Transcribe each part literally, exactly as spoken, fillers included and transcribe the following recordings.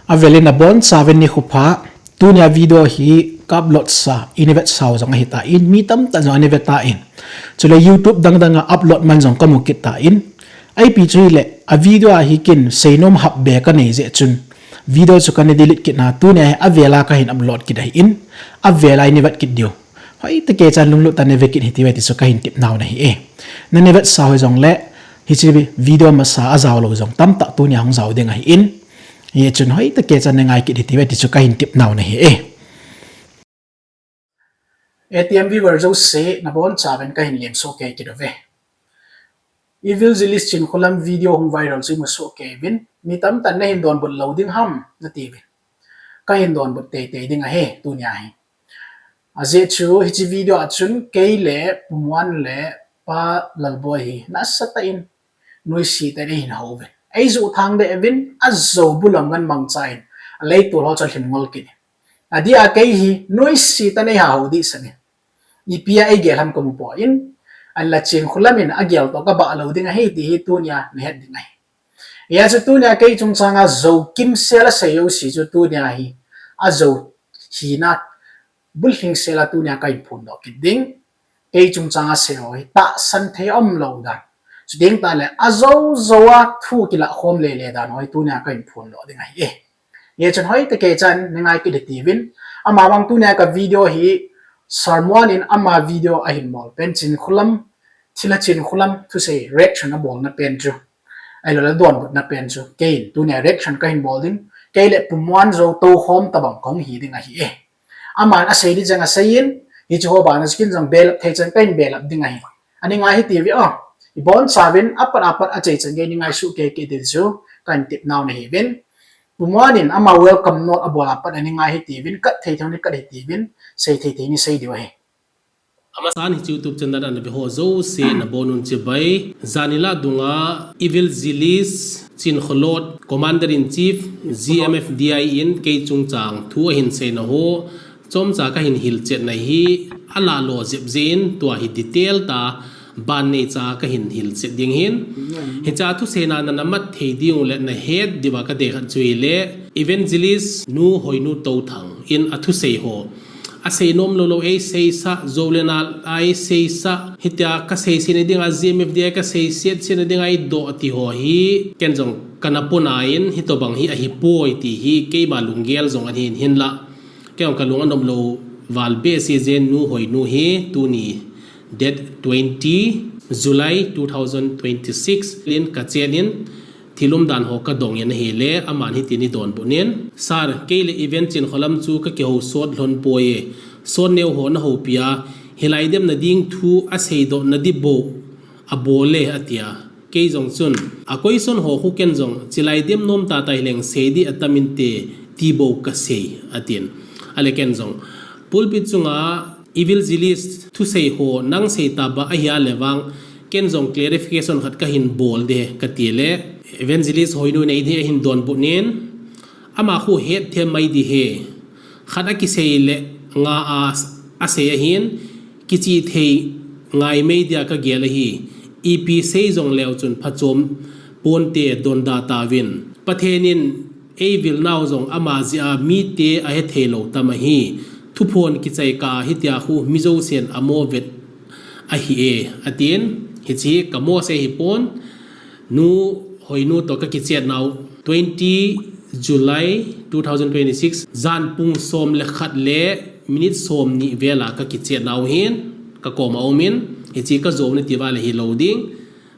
Avelin abonchauvin nikho pha, tunia video hi ka upload sa, ina vetsau jong ahitan, mi tamtah jong ana vetan. Chule YouTube dangdang a upload man jong kamu kit tan. Ipi chu hile, a video a hi kin seinom hapbe kanei jeh chun, video chu kana delete kit na, tunia hi avela kahin upload kit ahin, avela ina vet kit diu. Hoitah kei chan lunglut tah in nave kit hite uve ti chu kahin tepnau nahi e. Nana vetsau hijongle, hiche video masa a jaolou jong tamtah tunia hung jao ding ahin. Hijeh chun hoitah kei chan nangai kit hite uve ti chu kahin tepnau nahi e. A T M viewer jouse nabonchauvin kahin lemsoh kei kit uve. Evil Zilies Chinkholam video hung viral chu imu soh kei uvin, mi tamtah in nahin donbut lou ding ham nati uvin. Kahin donbut teitei ding ahi tunia hi. Ajeh chu hiche video a chun kei le Pu Muan le Pa Lalboi hi nasatah in nuisat tah in eihin hou uvin, eijoh thang deh uvin, ajou bulam ngan mangcha in, aleitol ho chu alhin ngol kit in. Adeh a kei hi nuisat tah in eiha hou dehset in. Ipi a eigel ham kamu poi, ahinla Chinkholam in agel toh kabah lou ding ahi ti hi tunia nahet ding ahi. Hijeh chun tunia kei chungchang a jou kimsel a sei jouse chu tunia hi ajou hina bulhing sel a tunia kahin phondoh kit ding. Kei chungchang a sei ho hi tahsan thei umlou dan, chuteng tahle ajou jou a thu kilah khom lele dan ho hi tunia kahin phondoh ding ahi e. Hijeh chun hoitah kei chan nangai kit hite uvin, amavang tunia ka video hi Sir Muan in ama video ahin bol pen Chinkholam, thilha Chinkholam thusei reaction abolna pen chu, ahiloule donbutna pen chu keiin tunia reaction kahin bol ding, kei le Pu Muan jou toukhom tobang kahung hi ding ahi e. Aman asei ding cheng aseiyin, hiche ho bana chu ken jong belap thei chan kahin belap ding ahi. Ana ngai hite uve o. Ibonchauvin apat apat achai chan gei nangai soh kei kit diu chu kahin tepnau nahiuvin. Pu Muan in ama welcome note abol a pat ana ngai hite uvin, kat thei thei nakat hite uvin, sei thei thei nasei diu ahi. Amasan hiche YouTube channel a naveho jouse nabonun chibai. Janhi lah dunga Evil Zilies Chinkholot, Commander in Chief, G M F D I in kei chungchang thu ahin seina ho chomcha kahin hilchetna hi alahlo jep jeh in tua hi detail tah a ban neicha kahin hilchet ding ahin. Hiche thuseina nana mat thei diu le nahet diuva kadei khat chu hile, Evangelist Nu Hoinu Touthang in athusei ho aseinom lou lou eiseisah, jou le nal a eiseisah, hitia kaseiset na dinga G M F D I kaseiset set na dinga eidoh ti ho hi ken jong kana pona in hitobang hi ahipoi ti hi keima lunggel jong ahin, hinlah kei jong kalung anom lou val behseh jeh in Nu Hoinu hi tuni date twenty July two thousand twenty-six in kachet in thil umdan ho kadong in ahile, aman hitin eidonbut in, Sir, kei le Event Chinkholam chu kakihou sot lhon poi e, sot neo ho nahoupi a, hilai demna ding thu aseidoh na ding bou abol e atia. Kei jong chun, a question ho khu ken jong, chilai dem nom tah tah hileng sei ding atam inte, ti bou kasei, atin. Ahile ken jong, pulpit chunga Evil Zilies thusei ho nang sei taba ahia le vang, ken jong clarification khat kahin bol ding kati le, Evangelist Hoinu in hitin ahin donbut in, ama khu hetthem mai ding ahi, khat a kisei le nga a asei ahin, kichih thei ngai mai dia kagel ahi, ipi sei jong leu chun phachom ponte donda tauvin. Pathen in eivil nau jong ama jeh a mite ahethei lou tam ahi, thuphon kichai kah a hitia khu mi jousen amo vet ahi e, atin, hiche kamo sei hipon, Nu Hoinu toh kakichet nau twenty July two thousand twenty-six, jan pung som le khat le minute somni vel a kakichet nau hin, kakoma um in, hiche kajouna tiuva le hilou ding,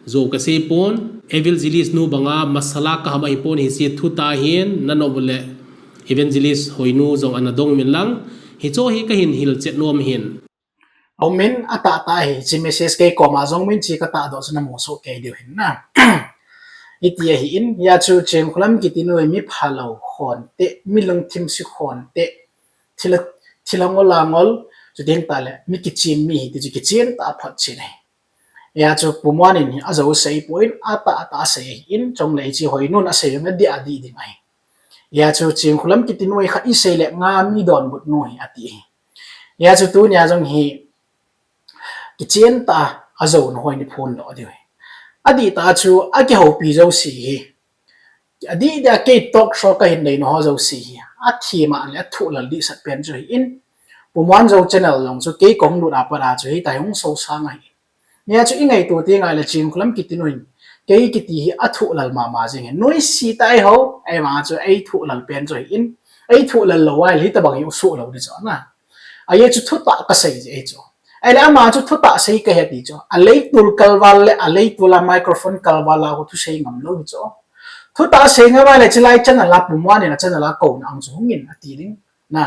jou kasei pon, Evangelist nu banga masala kaham ahipon hiche thutah hin, nanom le Evangelist Hoinu jong ana dong uvin lang, hiche hi kahin hilchet nom hin. Aum in atahtah hi, hiche message kei koma jong min hiche katahdoh chu namu soh kei diu hin na. Hiti ahin, hia chu Chinkholam kiti nu hi mi phalou khonte, mi lungthim se khonte, thil, thil angol angol, chuteng tahle, mi kichen mi ahi ti chu kichen tah a photchen ahi. Hia chu Pu Muan in hi ajou sei poi, atahtah asei ahin, chule hiche Hoinun asei jong adih adih ding ahi. Hia chu Chinkholam kiti nu hi khat isei le nga mi donbut nu ahi ati ahi. Hia chu tunia jong hi kichen tah a ajouna ho iphondoh diu ahi. Adihtah chu akihoupi jouse hi Adih dia kei talk show kahin nei nau ho jouse hi, athima le athuhlal dihsah pen chu hi in, Pu Muanjou channel jong chu kei kahung lut a pat a chu hitia hi hung sosang ahi. Nia chu i ngaito teng ahile Chinkholam kiti nu hin, kei kiti hi athuhlal mama jing hi. Nuisat ahi ho, ahivang chu eithuhlal pen chu hi in, eithuhlal lou ahile hitobang hi usoh lou di chu na. Ajeh chu thutah kasei ji ahi chu. Ahile ama chu thutah sei kahi ti chu. Aleitol kalval le aleitol a microphone kalval a khu thusei ngam lou hi chu. Thutah sei ngam ahile chilai channel a Pu Muan in a channel a kouna ang chu hung in ati ding. Na,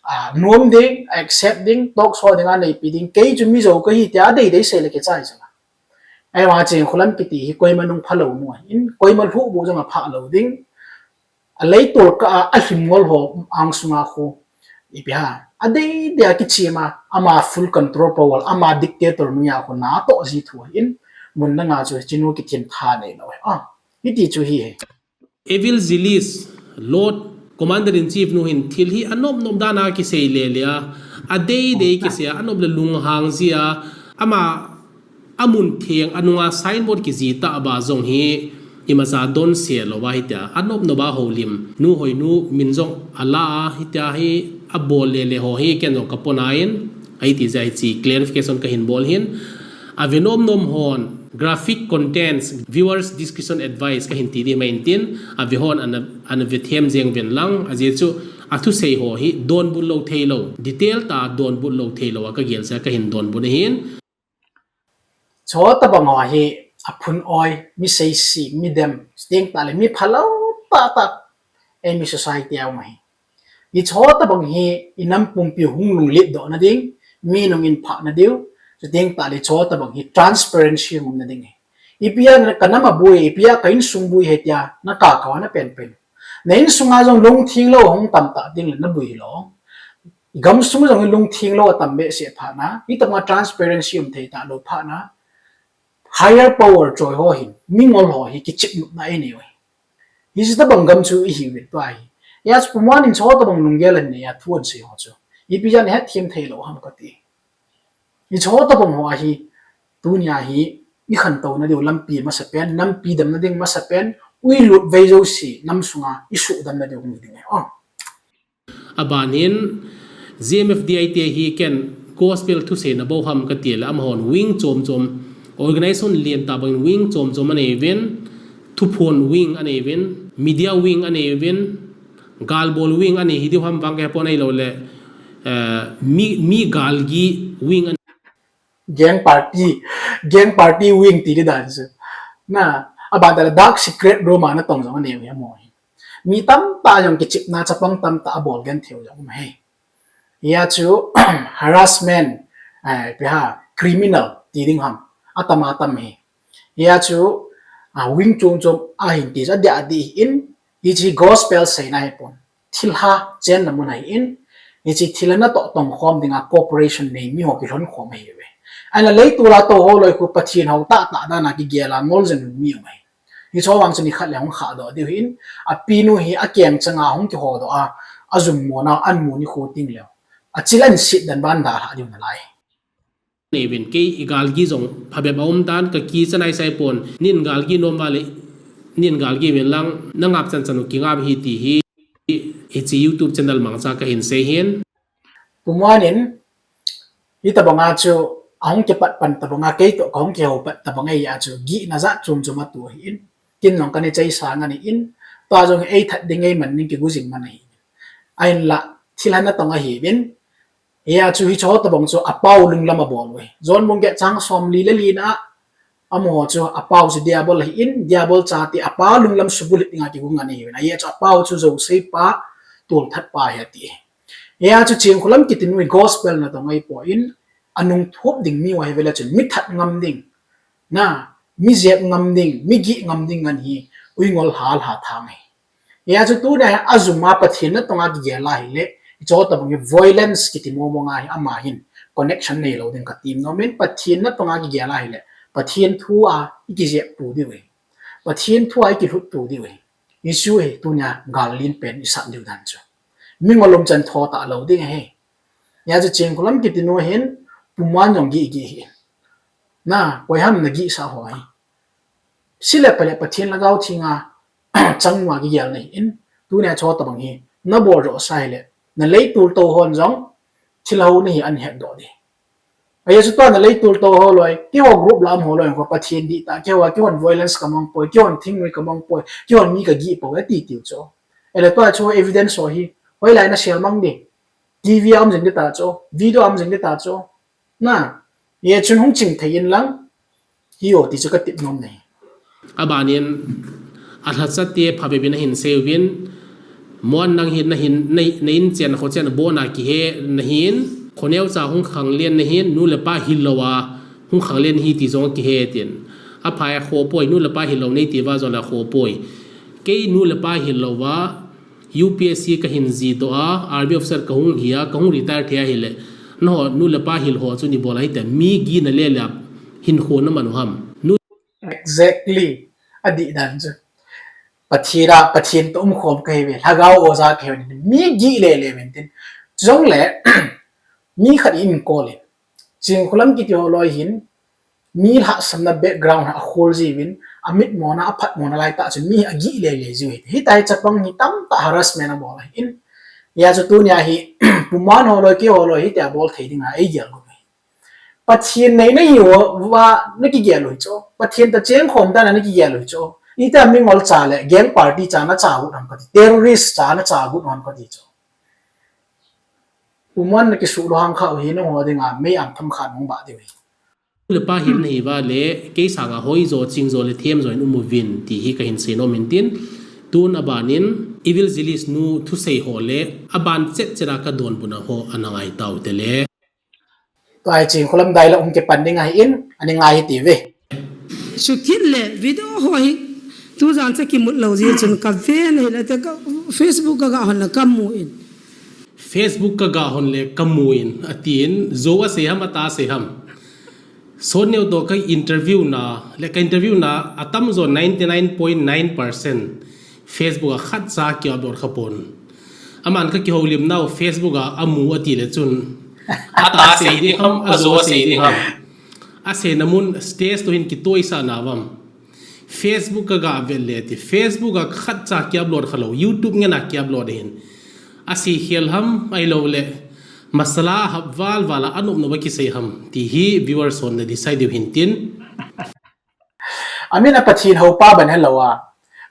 a, nom ding, accept ding, talk show ding a neipi ding, kei chu mi jou kahi tia adei dei sei le kichai chu. Ahivang Chinkholam kiti hi koima nung phalou nu ahi in, koima lhuh bu jong aphah lou ding. Aleitol kah a, ahim ngol ho ang sunga khu, ipi ham, adei dei a kichim a, ama full control power, ama dictator noiya khu natoh ji thu ahi in, mun dang a chu hiche nu kithin tha neilou ahi. A, hiti chu hi ahi. Evangelist, Lord, Commander in Chief nu hin thil hi anop nop dan a kisei le le a, adei dei kisei a, anop le lunghang ji a, ama amun theng anunga signboard kiji tah ba jong hi imacha donse lou a hitia, anop nop a houlim, nu Hoinu min jong ala a hitia hi abol le le ho hi ken jong kapona in, ahiti jeh a hiche clarification kahin bol hin, ave nom nom hon, graphic contents, viewers discretion advised kahin ti di mai intin, ave hon ana, ana ve them jeng ven lang, ajeh chu athusei ho hi donbut lou theilou, detail tah a donbut lou theilou a kagel jeh a kahin donbut ahin. Chutobang ho hi aphun oi, mi seisih, mi dem, chuteng tah le mi phalou tah tah, eimi society a um ahi. Hiche tobang hi inam pumpi hung lunglet dohna ding, mi nung in phahna diu, chuteng tah le hiche tobang hi transparency hung umna ding ahi. Ipi a kanam aboi, ipi a ka insung boi ahi tia nakakao na penpen. Na insunga jong lungtheng lou hung tam tah ding le naboi hilou. Gamsung jong lungtheng lou atam behseh phat na, hitobang a transparency um thei talou phat na, higher power choi ho hin, mingol ho hi kichepnopna einei u ahi. Hiche tobang gam chu ihiuvin tua hi. Hijeh chun Pu Muan in hiche tobang lunggel anei a thu ansei ho chu, ipi jeh a nahetthem theilou ham kati. Hiche tobang ho hi, tunia hi ikhantouna diu lampi masapen, nampi damna ding masapen, uilut vei jouse nam sunga isuhdamna diu hung hi ding ahi. Aban hin, G M F D I te hi ken gospel thuseina bou ham kati le amahon wing chom chom, organization lentah bangin wing chom chom anei uvin, thuphon wing anei uvin, media wing anei uvin, galbol wing anei hi diu ham vang kahepon, ahiloule, eh, mi, mi galgi wing anei. Gang party, gang party wing ti di dan chu. Na, aban tah le dark secret room a natong jong anei u hi amaho hi. Mi tamtah jong kichepna chapang tamtah abol genthei u jong um ahi. Hia chu, harassment, eh, ipi ham, criminal ti ding ham, atam atam ahi. Hia chu, wing chom chom ahin ti chu adih adih ahin, hiche gospel seina ahipon, thilha chenna mun ahin, hiche thilha natoh tongkhom dinga cooperation nei miho kilhonkhom ahiuve. Ahinla leitol a tou ho loi khu Pathen hou tahtah dan a kigel a ngol jing mi um ahi. Hiche vang chu nikhat le hung khahdoh diu ahin, apinu hi akeng changa hung kihodoh a, ajum mona anmu nikho tengleu, achil anset dan ban dalhah diu nalai. Neivin, kei igalgi jong phabep aumtan, kakichat naisai pon, nin galgi nom vale, nin galgi uvin lang, nangap chan chan u kingap ahi ti hi, hiche YouTube channel mangcha kahin sei ahin. Pu Muan in, hitobanga chu, ahung kipat pan tobanga, keitoh kahung kihou pat tobang ahia chu, gihna jat chom chom atoh ahin, kin jong kana cheisan ahin, tua jong eithat ding eiman ding kigo jing man ahi. Ahinla, thilha natong ahiuvin, hia chu hiche tobang chu apau lunglam abol u ahi. John bung get chang somli le lina a, amaho chu apau chu diabol ahin, diabol chate apa lunglam subulhit dinga kigo ngen ahiuvin. Ajeh chu apau chu jousei pa, tolthat pa ahi ati. Hia chu Chinkholam kitinu hi gospel natong ahipon, anung thop ding miu ahiuvin le chun mi that ngam ding, na, mi jep ngam ding, mi gih ngam ding ngen hi, uingol hal ha thang ahi. Hia chu tunia hi ajum a Pathen natonga kigel ahile, hiche tobang hi violence kiti mong mong a hi ama hin connection neilou ding kati nom in, Pathen natonga kigel ahile, Pathen thu a ikijepto diu ahi. Pathen thu a ikilhutto diu ahi. Hichu ahi tunia gal len pen isat diu dan chu. Mingol umchan tho talou ding ahi. Hia chu Chinkholam kitinu hin, Pu Muan jong gih gih ahin. Na, koiham nagihsah ho hi, sile pale Pathen Lhagao Thenga chang ma kigel nei in, tunia chu tabang hi na bol jo sa hile, na leitul to hon jong thil ho na hi an het do di. Ahi chu tua na leitul to ho loi, kihon group lam ho loi, ko Pathen di ta, kihon, kihon violence ka mang poi, kihon thingri ka mang poi, kihon mi ka gi poi, ati tiu chu. Ele tua chu evidence ho hi, hoilai na share mang di. T V a um jing di ta chu, video a um jing di ta chu. Na, ye chun hung ching thei in lang, hi o ti chu ka tip nom nei. Abanin, alhachate phabep in ahin seiyuvin, Muan nang hin nahin, na, na in chen kho chen bona kihe nahin, khoneo cha hung khanglen nahin, nu le pa hil lou a hung khanglen hi ti jong kihe tin. Aphai a kho poi, nu le pa hil lou nei ti va jong la kho poi. Kei nu le pa hil lou va, U P S C ka hin ji doh a, Army officer ka hung hi a, ka hung retire thei a hile. Naho nu le pa hil ho chu ni bol a hite, mi gi na le le a hin kho na man u ham. Nu Exactly. Adih dan chu. Pathen a, Pathen to um khom ka hi ve. Lhagao oja ka hi ve. Mi gi le le ven tin. Chujong le, mi khat in call in. Chingkhulam kiti ho loi hin, mi lhahsamna background ha a khol jiuvin, a mit mona, a phat mona lai ta chu mi a gi le le jiu hi. Hi tai chapang hi tam ta harassment a bol in. Ya chu tunia hi, puman ho loi, ki ho loi, hi te a bol thei ding a, ei gel gu hi. Pathen nei na hi ho, va, na ki gel ui chu. Pathen ta cheng khom ta na, na ki gel ui chu. Ita mi ngol cha le, gang party cha na cha gu nam ka ti. Terrorist cha na cha gu nam ka ti chu. Puman na ki su lo hang kha u hi na ho ding a, mei am tham kha nung ba di ui. Le pa hil na hi va le, kei sanga hoi jo, ching jo le them jo in um uvin ti hi ka hin sei nom in tin. Tun abanin, Evil Zilish nu thusei ho le, aban chet chet a ka donbut na ho ana ngai tau te le. Tua hi Chingkhulam dai la um kipan ding ahi in, ani ngai hi ti ve. Chu kit le, video ho hi, tu jan cha kimut lou ji chun ka ve nei le te ka Facebook ka ga hon le ka mu in. Facebook ka ga hon le ka mu in, atin, jo a sei ham, ata sei ham. Sonneo to ka interview na, le ka interview na, atam jo ninety nine point nine percent Facebook a khat cha ki upload kha pon. Aman ka kihoulim nau Facebook a amu ati le chun. Ata sei ding ham, ajo sei ding ham. Asei na mun stage to hin kitoisa na vam. Facebook ka ga vet le ti. Facebook a khat cha ki upload kha lou. YouTube ngen a ki upload hin. Asei khel ham, ahilou le. Masala hap val val a anop nop a kisei ham. Ti hi viewers hon na decide diu hin tin. Amin a Pathen hou pa ban helou a.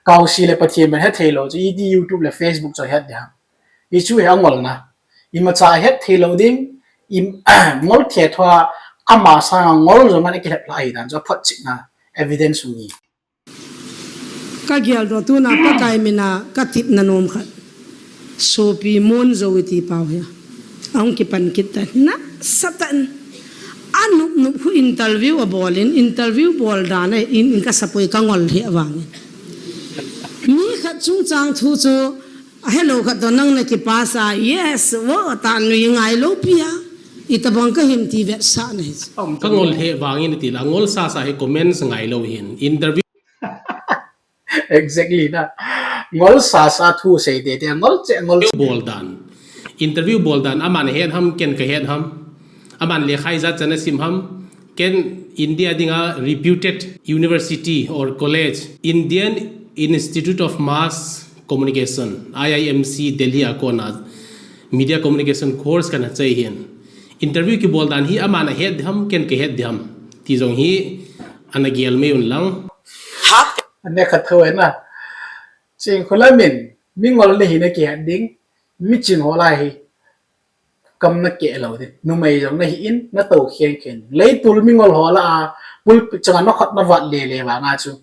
Ka hou si le Pathen ban hethei lou. Chu iti YouTube le Facebook chu het dia. Hi chu hi angol na. Ima cha hethei lou ding. Im, ngol the thua ama sanga ngol jo man a kihet lai dan chu phot chik na. Evidence u ngi. Ka gel do tu na Pakai mina ka tip na nom khat. Sopi Mon Zo iti pau hi. Ahung kipan kit ta. Na, satan. Anup nup khu interview a bol in, interview bol dan a in, in ka sapoi ka ngol hi avang. Mi khat chung chang thu chu, a hello khat to nang na ki pass a, yes, wo, ta nui ngai lou pia. Itabang ka hin ti vet sa na hi. Ka ngol he vang in ti la, ngol sa sa he comments ngai lou hin. Interview Exactly na. Ngol sa sa thu sei te te ngol che ngol. Bol dan. Interview bol dan aman het ham ken ka het ham. Aman le khai jat chana sim ham. Ken India dinga reputed university or college, Indian Institute of Mass Communication, I I M C Delhi a kona media communication course kana chai hin. Interview ki bol dan hi aman het ham ken ka het ham. Ti jong hi ana gel mei un lang. Hap. Ane khat thou na. Chingkhulam in, mi ngol na hi na kihet ding, mi ching ho lai hi. Kam na ke lou ding. Numei jong na hi in, na tou khen khen. Leitul mi ngol ho la a, pulpit changa na khat na vat le le vang a chu.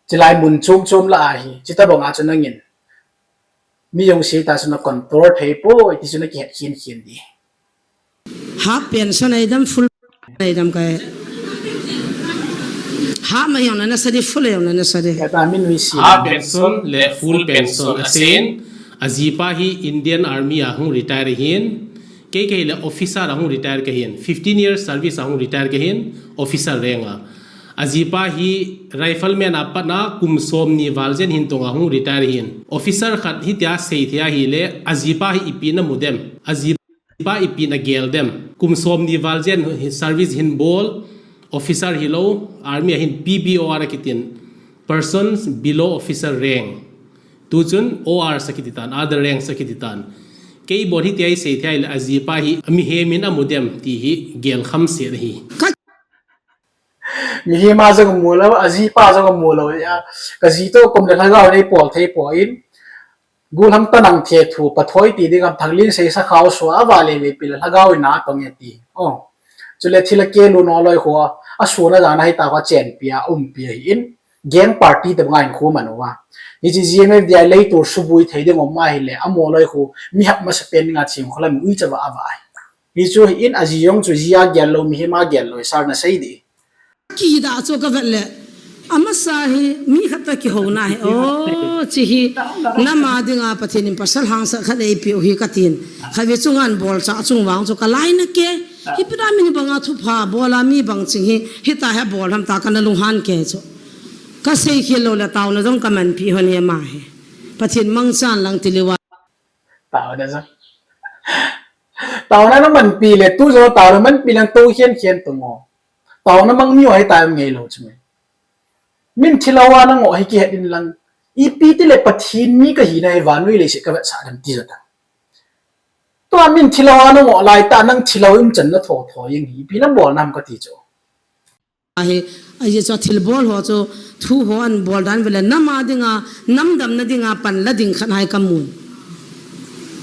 Chilai mun chom chom la a hi, chita bang a chu nangin. Mi jong si ta chu na control thei poi, ti chu na kihet khen khen di. Half pension a idam, full a idam kai. Half a jong na sa di, full a jong na sa di. Kata min wi si. Half pension le full pension asen. Ajipa hi Indian Army a hung retire hin. Kei kei le officer a hung retire ka hin. Fifteen years service a hung retire ka hin. Officer rank a. Ajipa hi rifleman a pat na kum som ni val jen hin tonga hung retire hin. Officer khat hitia sei thei ahile, ajipa hi ipi na mu dem. Aji Pa ipi na gel dem. Kum som ni val jen hi service hin bol, officer hilou, army a hin P B O R a kitin. Persons below officer rank. Tu chun O R sa kiti tan, other rank sa kiti tan. Kei bol hi ti ai sei thei le ajipa hi mihem in amu dem ti hi gel kham se hi. Ka Mihem a jong mu lo, ajipa jong mu lo. Ya, ka ji to kom le lhagao nei pol thei po in. Gulham tanang the thu, pathoi ti ding am thangling sei sa khao sua, avale le pil lhagao in a tong e ti. Oh. Chule thil a ke lu no loi kho, a suna jana hita kho chen pia, um pia hi in. Gang party te banga in khu manu va. Hichi G M F D I lei tur subui thei ding om ma hi le, amo loi khu, mi hap masa pen nga ching khola mi ui chava ava ai. Hichu hi in aji jong chu ji a gel lo, mihem a gel lo, sar na sei di. Kida chu ka vet le. Amasa hi, mi khat ta kihou na hi. Oh, chi hi. Nama dinga Pathen in pasal hangsa khat ei piu hi ka tin. Khavi chungan bol cha chung vang chu ka lai na ke. Hi pida mi banga thupha bola mi bang ching hi. Hita he bol ham ta ka na lung han ke chu. Ka sei khel lo le tau na jong ka man pi hon he ma he. Pathen mang chan lang ti le wa. Tau na jong. Tau na na man pi le tu jo tau na man pi lang tu hian hian tu ngo. Tau na mang mi o hai tai ngei lo chu me. Min thil a wa na ngo hai ki het in lang. Ipi ti le Pathen mi ka hi na e vanui le se ka vet sa dam ti jo ta. Tua min thil a wa na ngo lai ta nang thil a um chan na tho tho yeng hi. Ipi na bol nam ka ti chu. Ahi, ahi chu thil bol ho chu thu ho an bol dan vele nama dinga, nam damna dinga pan la ding khat hai ka mun.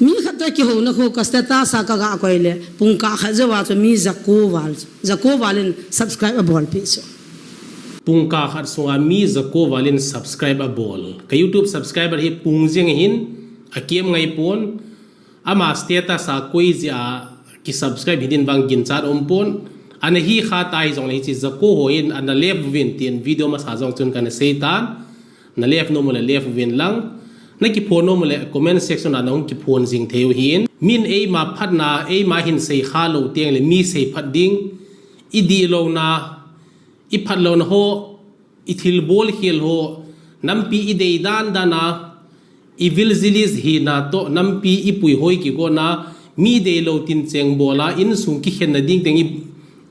Mi khat to kihou na khu ka status a ka ga koi le, pung ka khat jo wa chu mi jako val, jako val in subscribe a bol pi chu. Pung ka khat sunga mi jako val in subscribe a bol. Ka YouTube subscriber hi pung jing hin a kiam ngai pon. Ama status a koi jia ki subscribe hi din vang ginchat um pon. Ana hi kha tai jong le hichi jako ho in ana left vin tin video masa jong chun kana sei tan. Na left nom le left vin lang. Na kiphon nom le comment section a na hung kiphon jing thei u hin. Min eima phatna, eima hin sei kha lo teng le mi sei phat ding. I di lo na, i phat lo na ho, i thil bol khel ho, nampi i dei dan dan a, evangelist hi na to, nampi i pui hoi ki go na, mi dei lo tin cheng bol a, insung kikhen na ding teng i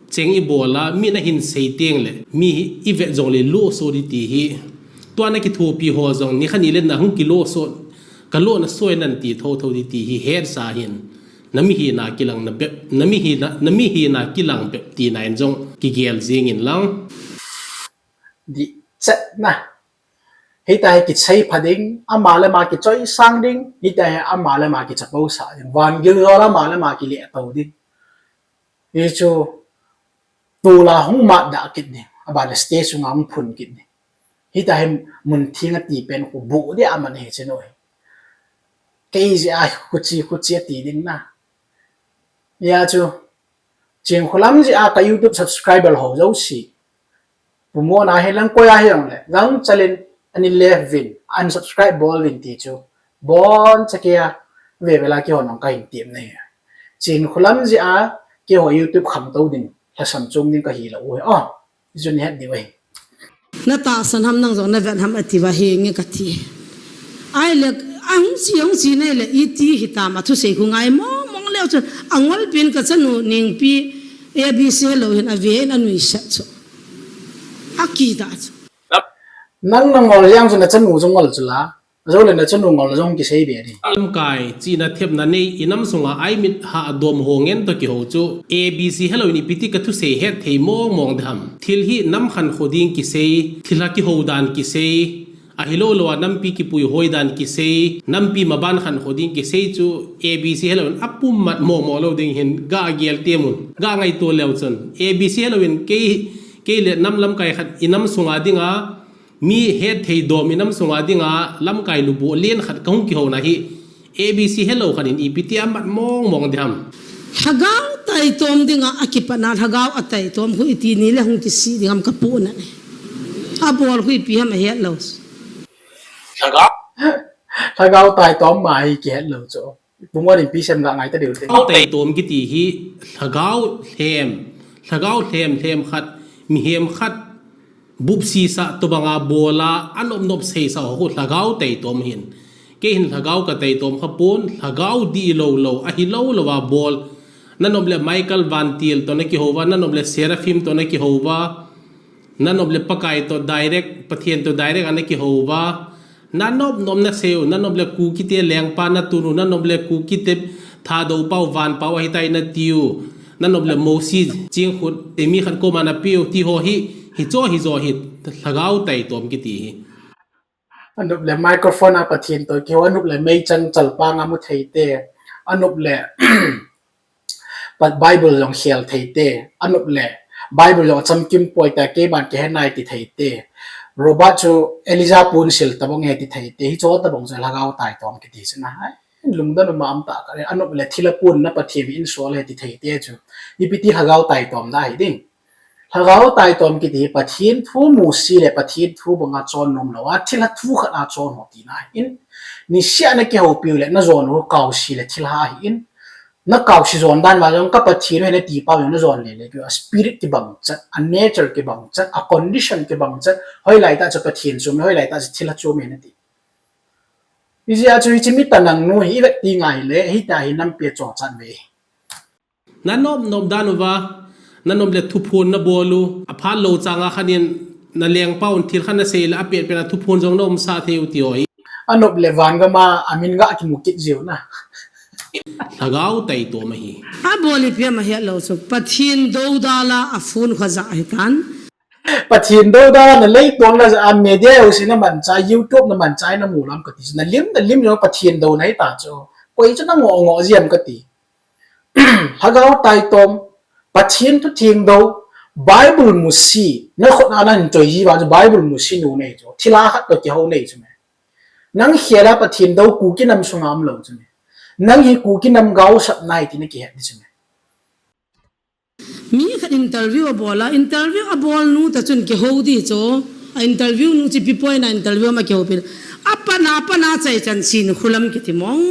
cheng i bol a, mi na hin sei teng le, mi hi i vet jong le lo so di ti hi. Tua na kithopi ho jong, ni khan i le na hung ki lo so, ka lo na soi nan ti tho tho di ti hi, het sa hin. Na mi hi na kilang na bep, na mi hi na, na mi hi na kilang bep ti na in jong, kigel jing in lang. Di chet na. Hita hi kichei pha ding, ama le ama kichoi sang ding, hita hi ama le ama kichapo sa ding, van gil jol ama le ama kile to ding. Hi chu tula hung mat da kit ding, aba le stage sunga hung phun kit ding. Hita hi mun thing a ti pen khu bu di aman hi che noi. Kei ji a khuchi khuchi a ti ding na. Ya chu, Chin khulam ji a ka YouTube subscriber ho jo si. Pumo na hi lang koi a hi ang le, lang chalin ani left vin, unsubscribe bol vin ti chu. Bon cha kia, ve ve la ki ho nong ka hin tim nei. Chin khulam ji a, ki ho YouTube kham to ding, la sam chung ding ka hi la u he. Oh, Jun het di wei. Na tahsan ham nang jong na vet ham ati va hi nge ka ti. Ai le, a hung si, hung si nei le, i ti hi tam a thusei khu ngai mong mong leo chun, a ngol pin ka chanu Ningpi, A B C hello hin a ve in a nui set chu. A ki da chu. Nang na ngol yang chu na chanu chu ngol chu la. Zo le na chanu ngol jong kisei be di. Lamkai, chihna thepna nei, i nam sunga ai mit ha a dom ho ngen to kiho chu. A B C hello in ipi ti ka thusei het thei mong mong de ham. Thil hi nam khan kho ding kisei, thil ha kiho dan kisei, ahilo lo a nampi kipui hoi dan kisei, nampi maban khan kho ding kisei chu A B C hello in a pum mat mong mong lo ding hin ga gel te mun. Ga ngai to leo chun. A B C hello in kei, kei le nam lamkai khat i nam sunga dinga, Mi het thei dom i nam sunga dinga lamkai lubu len khat ka hung kiho na hi A B C hello khat in ipi ti a mat mong mong di ham. Lhagao taitom dinga a kipatna lhagao a taitom khu iti ni le hung kisi ding ham ka pu na ne. A bol khu ipi ham a het lo. Lhagao. Lhagao taitom ma hi ki het lo chu. Pumwal in P C M ga ngai ta deu te. Lhagao taitom kiti hi lhagao lhem, lhagao lhem lhem khat, mihem khat, bupsi sa tobanga bola, anop nop sei sa ho lhagao taitom hin. Kei hin lhagao ka taitom kha pon, lhagao di lo lo, ahi lo lo va bol. Nanop le Michael Vantil to na kihova, nanop le Seraphim to na kihova. Nanop le Pakai to direct, Pathen to direct ana kihou va. Nanop nop nasei u, nanop le Kukite lengpa natun u, nanop le Kukite Thadou pau, van pau ahitai nati u. Nanop le Mosi chingkhut, te mi khat koma napeh u, ti ho hi, hicho hijo hi, lhagao taitom kiti hi. Anop le microphone a Pathen to kihou, anop le meichang chalpang a mu thei te, anop le Bible jong khel thei te, anop le Bible jong chamkim poi ta, keiman kihe nai ti thei te. Robert chu Elijah pun sil tabang e ti thei te, hicho tabang chu lhagao taitom kiti sina hai. Lungdon uma am ta ka, anop le thilha pun na Pathen hi insol e ti thei te chu. Ipi ti lhagao taitom da hi ding. Lhagao taitom kiti hi Pathen thu musi le Pathen thu banga chon nom lou a, thilha thu khat a chon ho tina ahin. Niseh a nakihoupi u le najon u kaosi le thilha ahin. Nakaosi jon dan va jong ka Pathen u ahi nati pau jong najon le le, a spirit kibang chet, a nature kibang chet, a condition kibang chet, hoilai tah chu Pathen chom, hoilai tah chu thilha chom ahi nati. Hijeh a chu hiche mi tanang nu hi ivet ti ngai le, hita hi nampi a chochan ve. Nanop nop dan uva, nanop le thuphon nabol u, aphat lou chang a khat in nalengpa un thil khat nasei le apet pet a thuphon jong naumsah thei u ti ho hi. Anop le van gam a amin ga kimu kit jiu na. Lhagao taitom ahi. Abol ipi ham ahet lou chu, Pathen doudal a aphone kho ja ahitan. Pathen doudal a nalei tol na ja a media ho si namanchah, YouTube namanchah namu lam kati chu. Nalim, nalim jong Pathen douna hita chu. Koi chu nangoh ngoh ji ham kati. Lhagao taitom, Pathen thu thengdou, Bible musi, nakhut a nahin choi ji va chu Bible musi nu nahi chu. Thilha khat to kihou nahi chu me. Nang khel a Pathen dou Kuki nam sunga umlou chu me. Nang hi Kuki nam gaosap nahi ti nakihet di chu me. Mi khat interview abol a, interview abol nu ta chun kihou di chu. A interview nu chu ipi point a interview ma kihoupi. Apatna, apatna chai chan Sinkholam kiti mong.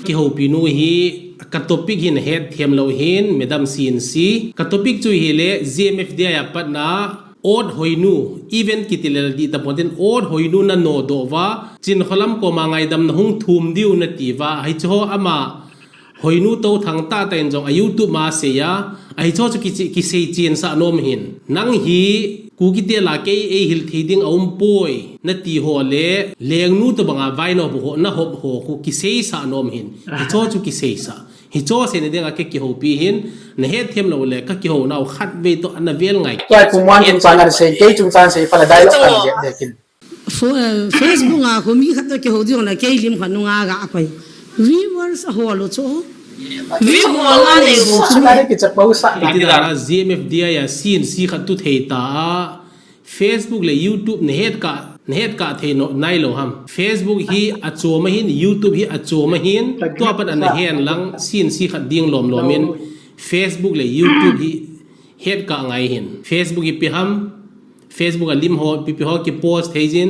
Kihoupi nu hi ka topic hin hetthem lou hin, Madam C N C. Ka topic chu hile, G M F D I a patna, Ot Hoinu, event kiti le dih tapon tin, Ot Hoinu nanodoh uva, Sinkholam koma ngaidam nahung thum diu nati uva, hiche ho ama Hoinu Touthang tahtah in jong a YouTube ma asei a, ahi chu chu ki, kisei chensah nom hin. Nang hi Kukite lah a kei eihil thei ding aumpoi, nati ho le, lengnu tobanga vai nahop ho, nahop ho khu kiseisah nom hin. Hiche chu kiseisah. Hiche seina dinga kei kihoupi hin, nahetthem lou le, kakihounau khatvei toh ana vel ngai. Tua Pu Muan chungchang a sei, kei chungchang sei, pala dialogue kan jep de kin. Fo-, eh, Facebook a khu mi khat toh kihou ding na kei lim khat nunga ga koi. Viewers ahol u chu. View hol a nei chu. Iti dan a G M F D I a C N C khat tu thei ta a. Facebook le YouTube nahet kah, nahet kah thei nailou ham. Facebook hi achom ahin, YouTube hi achom ahin. Tua pat ana hen lang C N C khat ding lom lom in. Facebook le YouTube hi het kah ngai hin. Facebook hi ipi ham, Facebook a lim ho, ipi ipi ho kipost thei jin,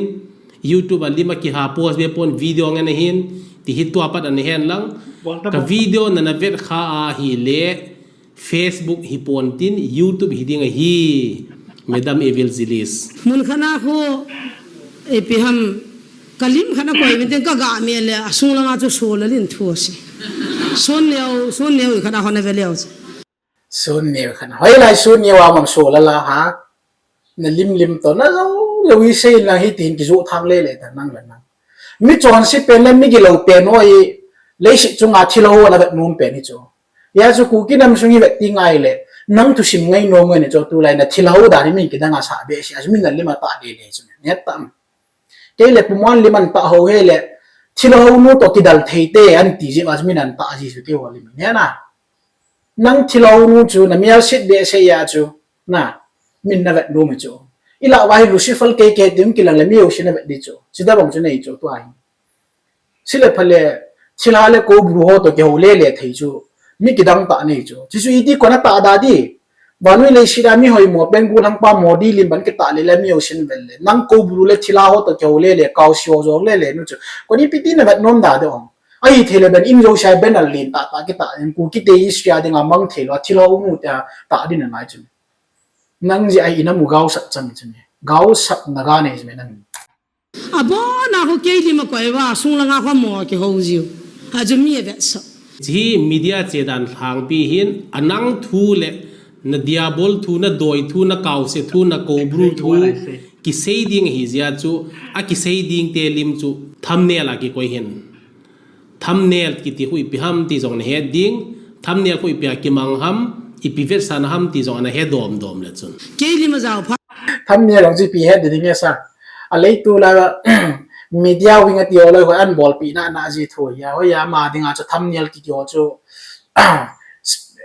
YouTube a lim a kiha post be pon video ngen ahin, ti hi tua pat ana hen lang. Ka video nana vet kha ahile, Facebook hi pon tin, YouTube hi ding ahi, Madam Evangelist. Mun khat a khu, ipi ham, ka lim khat a koi min tin ka ga me le, asung langa chu sol a lin thu ase. Sun neo, sun neo khat a hon a ve leo. Sun neo khat. Hoilai sun neo a mang so lala ha. Na lim lim toh, na lo, lo i sei na hi tin kijoh thang le le ta nang le nang. Mi chonse pen le mi gilou pen oi, leiset chunga thilha ho na vet nom pen hi chu. Hia chu Kuki nam sung hi vet ti ngai le, nang thusim ngai nom ngai ni chu tulai na thilha ho dan hi min kidang a sa behseh, a chu min na lim a ta le le chu. Nge tam. Kei le Pu Muan lim an ta ho he le, thilha ho nu toh kidal thei te an ti jeh a chu min an ta ji chu kei ho lim. Nge na. Nang thilha ho nu chu, na mial sit behseh a chu, na, min na vet nom chu. I lah uva hi Lucifer kei kei ti um kilang le mi ho si na vet di chu. Sita bang chu nei chu tua hi. Sile phale, thilha le kobru ho toh kihou le le thei chu. Mi kidang ta nei chu. Chu chu iti kona ta da di. Vannoi leiset a mi hoimo pen gu thang pa Modi lim ban kita le le mi ho sin vel le. Nang kobru le thilha ho toh kihou le le, kaosi ho jong le le nu chu. Koni ipi ti na vet nom da de ong. Ahi thei le ben in jouse a ben a len tah tah kitah in Kukite history a dinga mang thei lou a thilha ho nu tia tah din a ngai chu. Nang jeh a i na mu gaosap chang chu. Gaosap na ga nei chu nang. Abon a ho kei lim a koi va sung langa ho mo kihou jiu. A chu mi a vetsah. Hi media che dan lhangpi hin a nang thu le Na diabol thu, na doi thu, na kaose thu, na kobru thu, kisei ding ahi jeh chu, akisei ding te lim chu thumbnail a kikoi hin. Thumbnail kiti khu ipi ham ti jong nahet ding, thumbnail khu ipi a kimang ham, ipi vetsahna ham ti jong ana he dom dom le chun. Kei lim a jao pha. Thumbnail jong chu ipi het ding e sa. A leitu la media wing a ti ho loi ho an bolpi na na ji thu ya ho ya ama dinga chu thumbnail kiti ho chu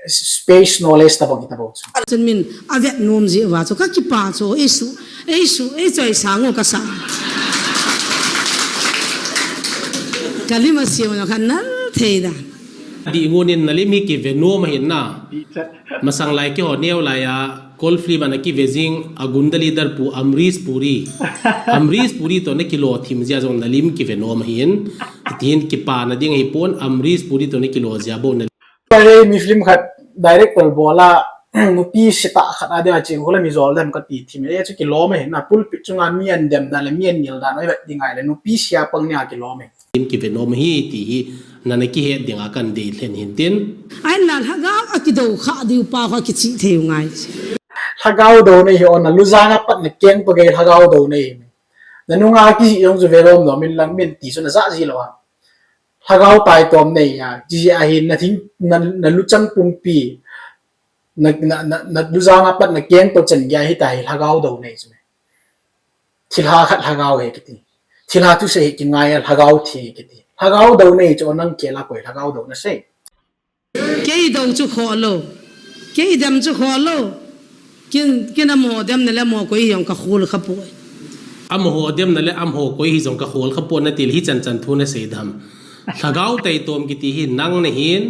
space knowledge tabang tabang chu. Chun min avet nom ji uva chu ka kipa chu, ei su, ei su, ei choi sang u ka sa. Ka lim a siam na khan nal thei dan. Di ngun in na lim hi kive nom ahin na. Masang lai keiho neo lai a, Kol film ana kive jing a Gunda leader pu Amrish Puri. Amrish Puri to na kilo thim jia jong na lim kive nom ahin. Tin kipa na ding ahi pon Amrish Puri to na kilo jia bo na Pare mi film khat director bola nupi sita khat a dia chi hula mi jol dem ka ti thim e chu kilom e na pulpit chunga mi an dem dan le mi an nil dan oi vet ding ai le nupi sia pang nia kilom e. Tin kive nom hi ti hi nana kihet ding a kan dei thlen hin tin. Ai na lhagao a kido kha diu pa kha kichi thei u ngai. Lhagao do nei hi ona lujanga pat na keng pa gei lhagao do nei. Na nunga ki jong chu velom lo min lang min ti chu na ja ji lo a. Lhagao taitom nei a, chi a hi na thing, na, na luchang pumpi, na, na, na, na lujanga pat na keng to chen gei hi ta hi lhagao do nei chu. Thilha khat lhagao he kiti. Thilha thusei hi kingai a lhagao thi kiti. Lhagao do nei chu nang kela koi lhagao do na sei. Kei do chu kho lo. Kei dem chu kho lo. Kin, kin amo dem na le amo koi hi jong ka khol kha poi. Amaho dem na le amaho koi hi jong ka khol kha pon na ti le hi chan chan thu na sei dam. Lhagao taitom kiti hi nang na hin.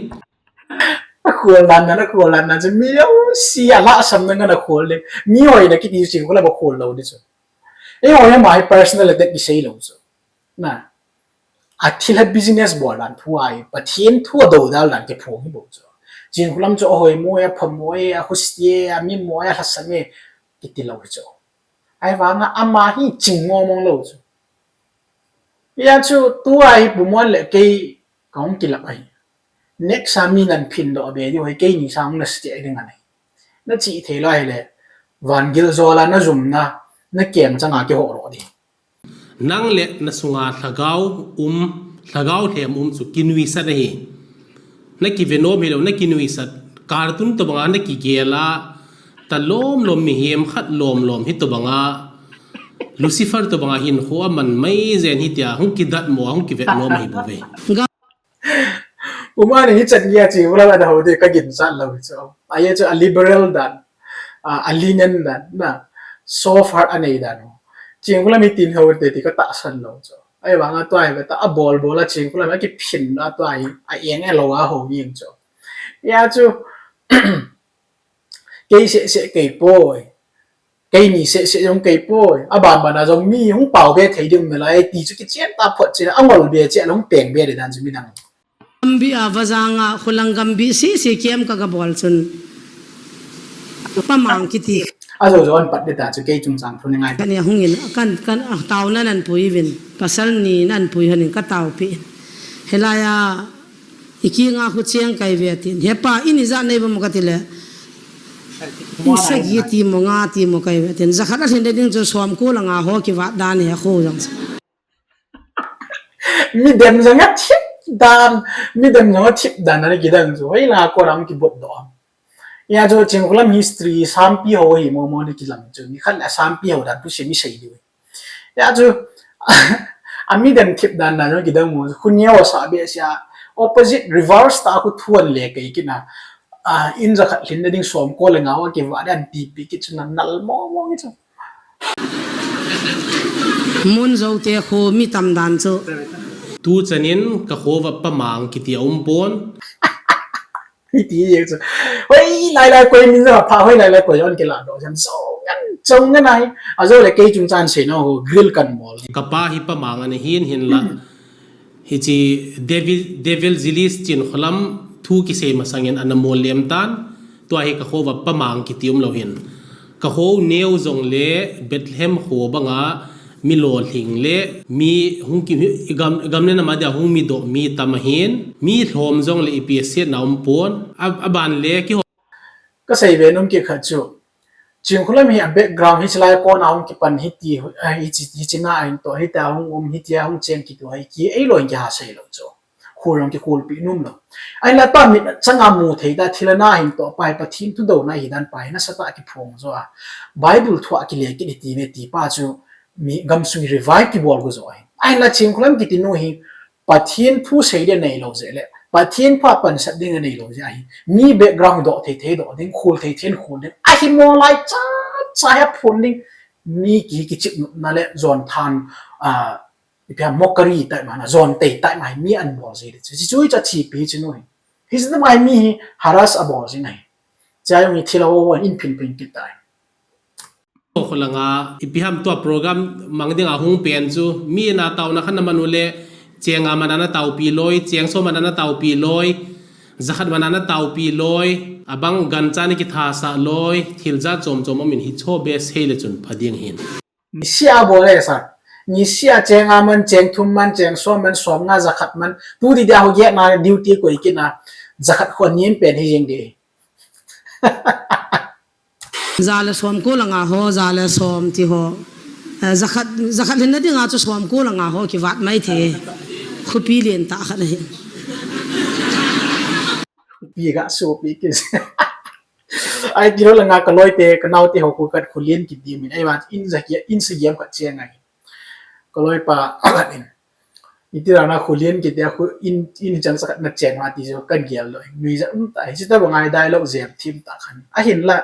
A khol dan na, a khol dan na chu mi jouse a lhasam na ngan a khol le. Mi hoi na kiti chu kho la ba khol lo di chu. Ei hoi ma hi personal attack kisei lo chu. Na. A thilha business bol dan thu ahi, Pathen thu a do dal dan kiphong hi bou chu. Chinkholam chu a hoi mo e, a pha mo e, a husie, a mi mo e, a lhasam e, kiti lo hi chu. Ahivanga ama hi ching mo mong lo chu. Hia chu tua hi Pu Muan le kei ka hung kilap ahi. Next a mi nan phin doh be diu hi keini sang na stia ding ahi. Na chi thei lo ahile, van gil jola na jumna, na kem changa kiho lo ding. Nang le na sunga lhagao um, lhagao lhem um chu kinuisat ahi. Na kive nom hi lo, na kinuisat. Cartoon to banga na kigel a, ta lom lom mihem khat lom lom hi to banga. Lucifer to banga hin kho a man mai jen hi tia, hung kidat mo, hung kivet nom ahi bou ve. Ga- Pu Muan hi chan gei a chi, ula la da ho de ka gin chan lo chu. A ye chu a liberal dan, a, a lenient dan, na, soft heart a nei dan. Chinkholam hi tin ho te ti ka tahsan lo chu. Ahivanga tua hi ve ta a bol bol a Chinkholam a kiphin a tua hi a eng e lo a ho ning chu. Hia chu, kei seh seh kei poi. Keini seh seh jong kei poi. A ban ban a jong mi hung pao be thei ding um nalai ti chu kichen ta phot chin a ngol be che a long peng be le dan chu midang. Gambih a va jang a, Khulang Gambih seh seh kem ka ga bol chun. Pa Mang kiti. A jo jo an pat de ta chu kei chungchang thu ni ngai. Kani hung in, kan, kan, a, tao nan an pui vin. Pasal ni nan pui han in ka tao pi. Hilai a, i ki nga khu cheng kai ve tin. He pa, i ni ja nei ba mo ka ti le. I sagi ti mo nga ti mo kai ve tin. Jakhat a lhin de ding chu som ko la nga ho ki vat dan he khu jong. Mi dem jong a thip dan, mi dem jong a thip dan a ni kidang chu. Hoi la ko ram ki bot do. Hia chu Chinkholam history sampi ho hi mo mo ni kilang chu. Ni khat la sampi ho dan tu se mi sei diu. Hia chu, a mi dem thip dan na jong kidang mo. Khu neo sa be sia. Opposite reverse ta khu thuan le kei kina. A, in jakhat lhin de ding som ko le nga ho ki vat dan ti pi ki chu na nal mo mo ki chu. Mun jo te khu mi tam dan chu. Tu chanin ka kho va Pa Mang kiti a um pon. Hiti jeng chu. Hoi lai lai koi min ja pha hoi lai lai koi on kila do jam jo ngan jo ngan ai. A jo le kei chung chan se no ho grill kan mol. Ka pa hi Pa Mang ana hin hin la. Hichi Devil, Devil Zilis Chinkholam thu kisei masangin ana mol lem tan, tua hi ka kho va Pa Mang kiti um lo hin. Ka kho neo jong le Bethlehem kho banga mi lolhing le mi hung ki, i gam, i gam le nam a dia hung mi doh mi tam ahin, mi lhom jong le ipi a siatna um pon, a, a ban le ki Kasei ve nom kit khat chu, Chinkholam hi a background hi chilai kona hung kipan hiti, hichi, hichi nga ahin to, hiti a hung um, hiti a hung cheng kiti hi ki, eilou in kiha sei lou chu. Khul jong kikhulpi nom lou. Ahinla tua mi changa mu thei ta thil ana hin to pai Pathen thudouna hi dan pai nasatah a kiphong jo a. Bible thu a kile kit hiti ve ti pa chu mi gamsung revive kibol go jo ahi. Ahinla Chinkholam kiti nu hi Pathen thu sei ding neilou jeh le, Pathen thu a pansat ding neilou jeh ahi. Mi background doh thei thei doh ding, khul thei thei khul ding. Ahi mo lai cha, cha he phun ding. Mi ki, kichip na le jon than, a, ipi ham mockery tai mana, jon tei tai mai, mi an bol jeh le. Chi, chi chui cha chi pi chi nu hi. Hi chi mai mi hi harass a bol jing ahi. Cha jong hi thil a o in phin phin kit tai. Ko langa, ipi ham tua program mang ding a hung pen chu, mi na tauna khan na manu le, cheng a mana na taupi loi, cheng so mana na taupi loi, jakhat mana na taupi loi, abang gancha ni kithasa loi, thil jat chom chom amin hi cho be sei le chun pha ding hin. Nisia bol le sa. Nisia cheng a man, cheng thum man, cheng som man, som nga jakhat man. Tu di dia ho ge na duty koi kit na. Jakhat kho nim pen hi jing di. Za le som ko langa ho, za le som ti ho. Eh, jakhat, jakhat lhinna dinga chu som ko langa ho kivat mai the. Khopi lien tah khat ahi. Khopi ga sopi kis. Ai ti lou langa ka loi te, ka nao te ho ko kat khulien kit di min. Ai va in ja kia, in sa giam khat cheng ai. Ka loi pa in. Iti rana khulien kiti a khu in, in chang sakhat na cheng ma ti jo kan gel lou. Nui ja um ta, hi ta bang ai dialogue jem thim ta khan. Ahinla,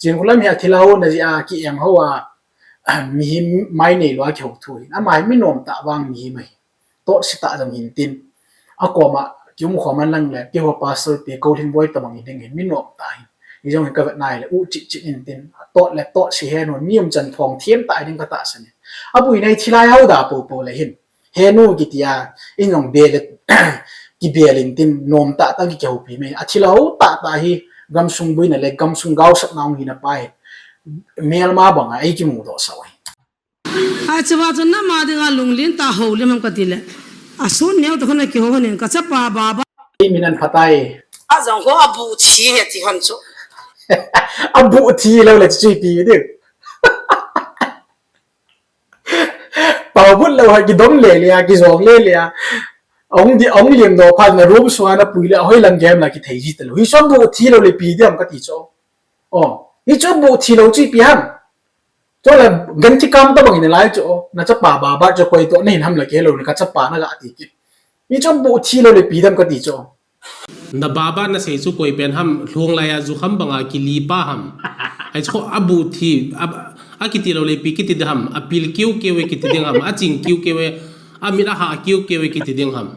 Chinkholam hi a thil a ho na ji a ki em ho a, mi hi mai nei lou a ki ho thu hin. Ama hi mi nom ta vang mi hi mai. Tot si ta jong hin tin. A koma, ki um khom an lang le, ki ho pastor pi ko hin boi ta bang hin ding hin, mi nom ta hin. Hi jong hin ka vet nai le, u chit chit in tin. Tot le tot si he no, mi um chan phong thim ta ding ka ta sa ni. A bui nei thilai hau da po po le hin. He nu kiti a, in jong be le, ki be le in tin, nom ta ta ki kihoupi mai. A thil a ho ta ta hi, gamsung buina le, gamsung gaosapna hung hina pa hi. Melma bang a, ei ki mu doh sa hi. A chapa chu nama dinga lunglin ta ho lim ham ka ti le. A sun neo ta khona kiho honin ka chapa baba. Ei min an phatai. A jong ho a bu thi he ti hon chu. A bu thi lou le chu pi ding. Pau but lou ha kidom le le a, kijong le le a. Ong di, ong liam do pha na room sunga na pui le, a hoi lang game la kithei ji ta lou. Hi chu bu thi lou le pi diam ka ti chu. Oh, hi chu bu thi lou chu pi ham. Chu le gan chi kam ta bang in lai chu. Na chapa baba chu koi to na hin ham la ke lou na ka chapa na ga ti ki. Hi chu bu thi lou le pi diam ka ti chu. Na baba na sei chu koi pen ham, lhung lai a ju kham banga kili pa ham. Ai chu a bu thi, a, a kiti lou le pi kiti ding ham, a pil kiu kiu e kiti ding ham, a ching kiu kiu e, a mit a ha kiu kiu e kiti ding ham.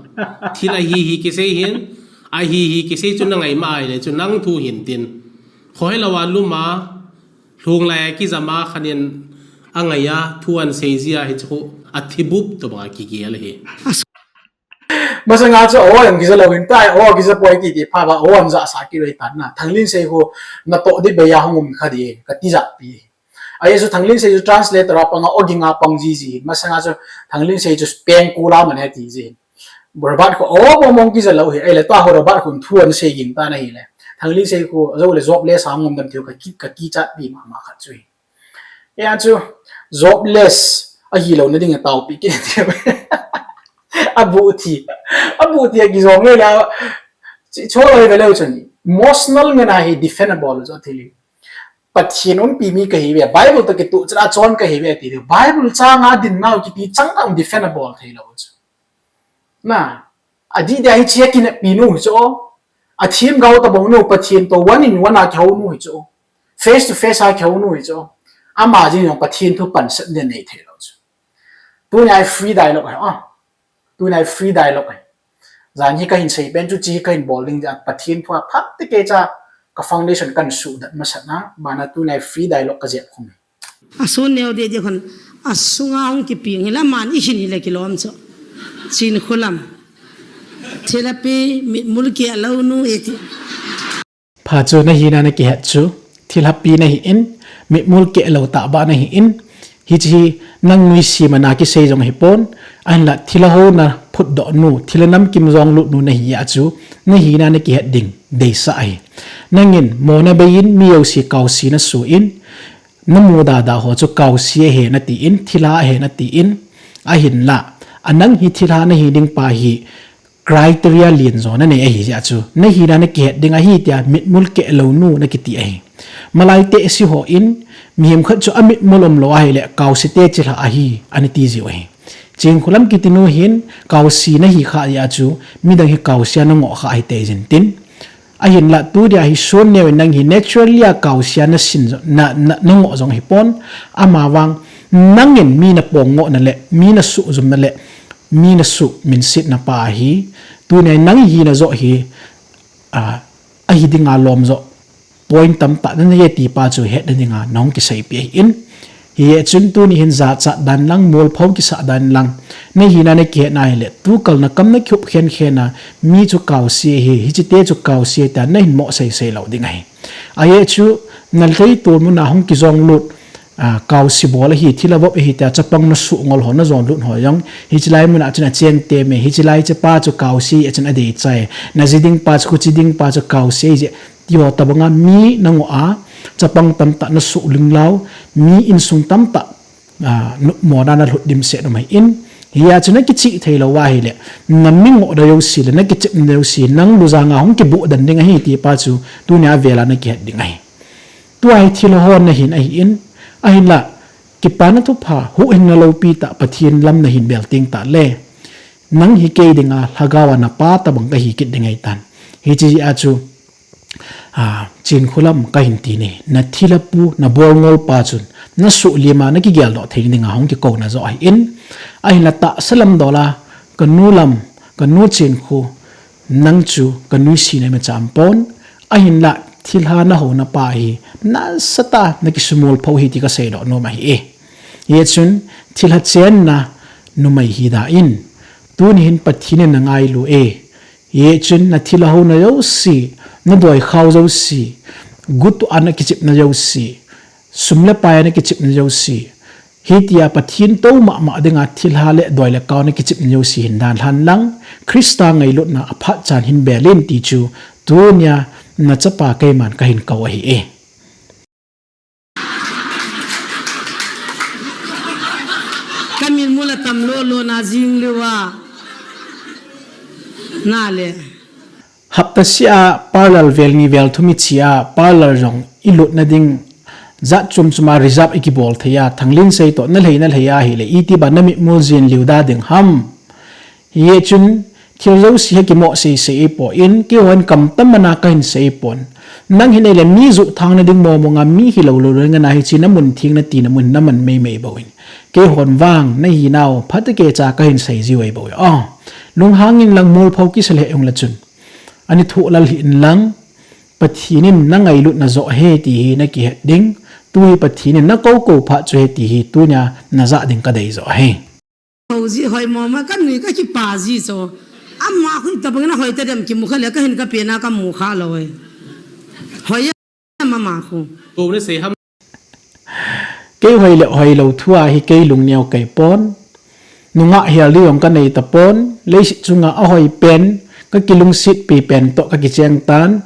Thil a hi hi kisei hin, a hi hi kisei chu na ngai ma ai le chu nang thu hin tin. Khoi lou a lum a, lhung lai a kijam a khan in a ngai a, thu an sei ji a hi chu a thi bup to banga kigel hi. Masanga chu aw jong kija lou hin tai, aw kija poi ti ti pha ba, aw an ja sa ki rei tan na. Thanglinsei khu na to di be ya hung um kha di, ka ti ja pi. Ai chu Thanglinsei chu translator a panga aw ginga pang ji ji. Masanga chu Thanglinsei chu peng ku la man he ti ji. Robert khu aw mong mong kija lou hi. Ai le ta ho Robert khun thu an sei ging ta na hi le. Thanglinsei khu jo le job le sa ngom dam thiu ka ki, ka ki chat pi ma ma khat chu hi. Ea chu, jobless, a hi lou na ding a tau pi ki ti. A bu thi. A bu thi a ki jong le la. Chi, cho lou ve leu chun. Emotional ngen a hi defendable jo thili. Pathen umpi mi ka hi ve. Bible to ki tu chra chon ka hi ve ti. Bible chang a din nau ki ti chang ang defendable thei lou chu. Na, a di dia hi chia ki na pi nu chu. A thim gau ta bong nu Pathen to one in one a ki hou nu hi chu. Face to face a ki hou nu hi chu. Ama jing jong Pathen thu pan sat den nei thei lou chu. Tunia free dialogue hi, ah. Tunia free dialogue hi. Jan hi ka hin sei pen chu chi ka hin bol ding ja Pathen thu a phat te ke cha ka foundation kan su dat masat na, bana tunia free dialogue ka jep khum. A sun neo de de khon, a sunga hung kiping hi la man i hin hi le kilom chu. Chinkholam. Thilhapi mitmul keh lou nu e ti. Pha chu na hina na kihet chu, thilhapi na hi in, mitmul keh lou tah ba na hi in, hichi hi nang nuisat mana kisei jong hi pon, ahinla thilha ho na phutdoh nu, thilha namkim jong lut nu na hi a chu, na hina na kihet ding, deisah ahi. Nangin mona beiyin mi jouse kaosi nasoh in, namu dada ho chu kaosi ahi natin, thilha ahi natin, ahinla, anang hi thilha nahi ding pa hi criteria lenjo nanei ahi jeh chu, nahina nakihet ding ahi tia mitmul kehlou nu nakiti ahi. Malai tehse hon, mihem khat chu amitmul umlou ahile, kaosi te chilha ahi, anati jiu ahi. Chinkholam kiti nu hin, kaosi nahi kha jeh chu, midang hi kaosi a nangoh kha ahi teijin tin. Ahinla tunia hi Sonneo in nang hi naturally a kaosi a nasin jo, na, na, nangoh jong hipon, amavang nangin mi napong ngohna le, mi nasuh jumna le, mi nasuh minsetna pa hi, tunia nang hina joh hi, a, ahi dinga lom joh, point tamtah nanei e ti pa chu hetna dinga nahung kiseipeh ahin. Hijeh chun tuni hin jachat dan lang, molphou kisah dan lang, nahina nakihetna hile, tukal nakam nakikhup khenkhen a, mi chu kaosi ahi, hiche te chu kaosi ahi tia nahin mo seisei lou ding ahi. Ajeh chu, nalei tol muna hung kijong lut, a, kaosi bol ahi, thilha vop ahi tia chapang nasuh ngol ho, najon lut ho jong, hiche lai muna chun acheng teme, hiche lai chepa chu kaosi, achun adei chai, naji ding pa chu, khuche ding pa chu kaosi ahi jeh, ti ho tobanga mi nangoh a, chapang tamtah nasuh linglau, mi insung tamtah, a, nu-, mona nalhut dimset um ahin, hijeh chu nakichih theilou ahile, nami ngohna jouse le, nakichepna jouse, nang lujanga hung kibuh den ding ahi ti pa chu, tunia vela nakihet ding ahi. Tua hi thilha hon nahin ahin, ahinla, kipana thupha, huhhingna loupi tah, Pathen lam nahin bel teng tah le, nang hi kei dinga, lhagao a napa tobang kahi kit ding ahitan. Hiche jeh a chu, a, Chinkholam kahin ti ne, nathilha pu, nabol ngol pa chun, nasuh lima nakigeldoh thei dinga hung kikouna joh ahin, ahinla tahsa lam dola, kanu lam, kanu Chinkho, nang chu kanuisatna imacha aumpon, ahinla thilha nahouna pa hi, nasatah a nakisumolphou ahi ti kaseidoh nom ahi e. Hijeh chun, thilha chenna numei hida in, tuni hin Pathen in nangailu e. Hijeh chun, nathilha houna jouse, nadoi khao jouse, gutu a nakichepna jouse, sum le pai a nakichepna jouse, hitia Pathen tou mahmah dinga thilha le doi le khao nakichepna jouse hin dalhan lang, Christa ngailutna aphat chan hin bel in ti chu, tunia nachapa keiman kahin kou ahi e. Kamin mula tam lolo na jing liu a. Nale. Hapta sia parlour vel ni vel thum ichia, parlour jong ilutna ding jat chom chom a reserve ikibol thei a, Thanglinsei toh nalhei nalhei ahile, iti ba namitmul jin liu da ding ham. Hijeh chun, thil jouse hi kimo seisei eipon, keihon kamtam mana kahin seipon. Nang hi neile mi juh thangna ding momonga mi hilou lou lou ngana hiche namun theng natina mun naman meimei bouvin. Keihon vang nahinau phatecha kahin sei jiu ahi bou e. A, lunghang inlang molphou kisa lheh jongle chun, ani thoh lal hih inlang, Pathen in nangailutna joh ahi ti hi nakihet ding. Tu hi Pathen in nakou kou phat chu ahi ti hi tunia najah ding kadei joh ahi. Hoi ji, hoi mama, kanui kakipa ji chu. Ama khu itobang na hoi tadem kimu kha le, kahin kapena kamu kha lou e. Hoi e mama khu. Kou nasei ham. Kei hoi le hoilou thua hi kei lungneo kahipon. Nungah hel ding jong kanei tapon. Leiset chunga ahoipen, kakilungsetpi pen toh kakicheng tan.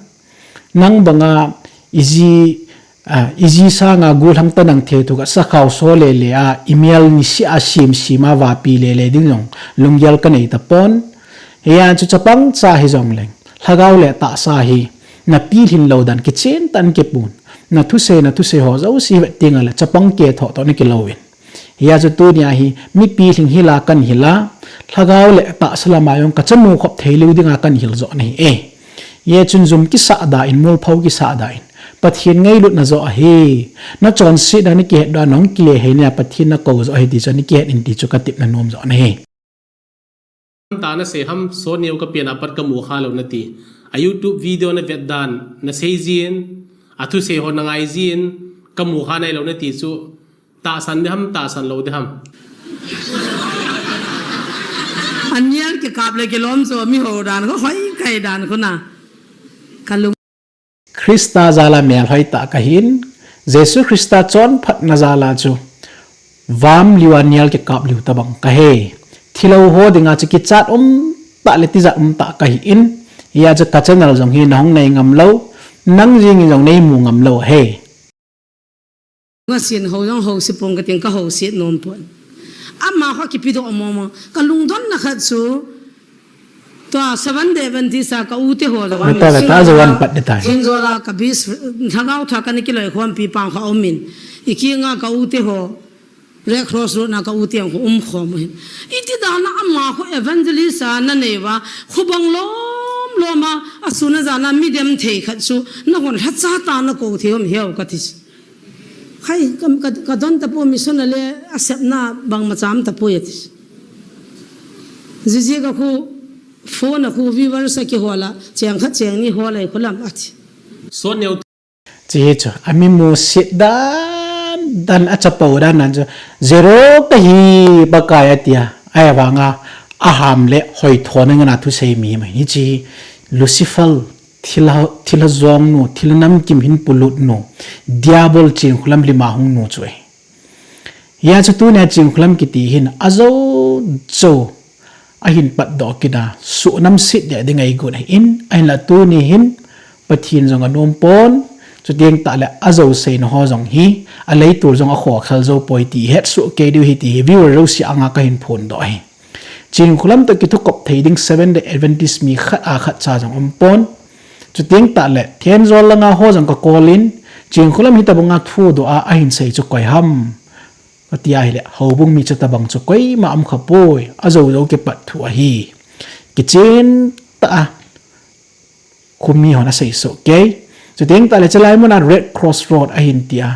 Nang banga iji, a, iji sanga gollhang tanang thei thu kasakhao so lele a, imel niseh a sim sim a vapi lele ding jong lunggel kanei tapon. Hijeh chun chapang cha hijongleng, lhagao le tahsa hi napilhin lou dan kichen tah in kipun. Nathusei, nathusei ho jouse vet tengle chapang kethoh toh nakilouvin. Hijeh chun tunia hi mi pilhing hila kahin hila, lhagao le tahsa lama jong kachanu khop thei lou dinga kahin hil joh nahi e. Hijeh chun jum kisah da in, molphou kisah da in, Pathen ngailutna joh ahi. Nachonsetna nakihet dan nahung kile hei nia, Pathen nakou joh ahi ti chu nakihet in ti chu katepna nom joh nahi. Tah nasei ham, Sonneo kapena pat kamu kha lou nati. A YouTube video navet dan nasei jin, athusei ho nangai jin, kamu kha nailou nati chu. Tahsan ding ham, tahsan lou ding ham. Anial kikap le kilom chu miho dan khu hoi kai dan khu na. Kalung. Christa jala melhoi tah kahin, Jesu Christa chonphatna jala chu vam liu a nial kikap liu tobang kahi. Thilou ho dinga chu kichat um tah le tijat um tah kahin, hijeh chun ka channel jong hi nahung nei ngam lou, Nang jing in jong nei mu ngam lou he. Nga sin ho jong ho si pong ka ting ka ho si nom pon. Ama kho kipi do mo mo. Ka lungdon na khat chu. Tua seven day ven ti sa ka u te ho jong. Beta, beta, jo wan pat de tai. Sin jo la ka bis, thagau tha ka ni ki loi khom pi pang kha omin. Iki nga ka u te ho. Red Cross Road na ka u te ho um khom hin. Iti da na ama kho evangelist a na nei va. Kho bang lom lom a, a su na ja na mi dem thei khat chu. Na hon hla cha ta na ko thei om hiau ka ti. Khai, ka, ka, ka don ta po mission a le a sep na bang ma cham ta po ya ti. Zizi ka khu phone a khu viewers a ki hola, cheng khat cheng ni hola khu lam ati. Son neo. Chi hi chu, a mi mu sit dan, dan a chapo dan nan chu, zero ka hi Pakai a tia, a ya vanga, a ham le hoi thona ngana thu sei mi ma. Hi chi Lucifer, thilha, thilha zong nu, thilha nam kim hin pulut nu, Diabol Chinkholam lima hung nu chu e. Hia chu tunia Chinkholam kiti hin a zo zo a hin pat doh kida, su nam sit de ding ai gun hin, a hin la tuni hin, Pathin zong a num pon, chu tiang ta le a zo sei na ho zong hi, a lei tul zong a kho khel zo poi ti het su ke diu hi ti hi, viewer ro si anga ka hin phun doh hi. Chinkholam to ki thu kop thei ding seven day Adventist mi khat a khat cha zong um pon. Chu tiang ta le, Thenzol langa ho zong ka kolin, Chinkholam hi tabanga thu do a, a hin sei chu koi ham. Ka tia hi le, ho bung mi chu tabang chu koi ma am kha poi, a zo zo ke pat thu a hi. Ki chin ta a, khumi hon a sei so ke. Chu tiang ta le, chalai mona Red Cross Road a hin tia.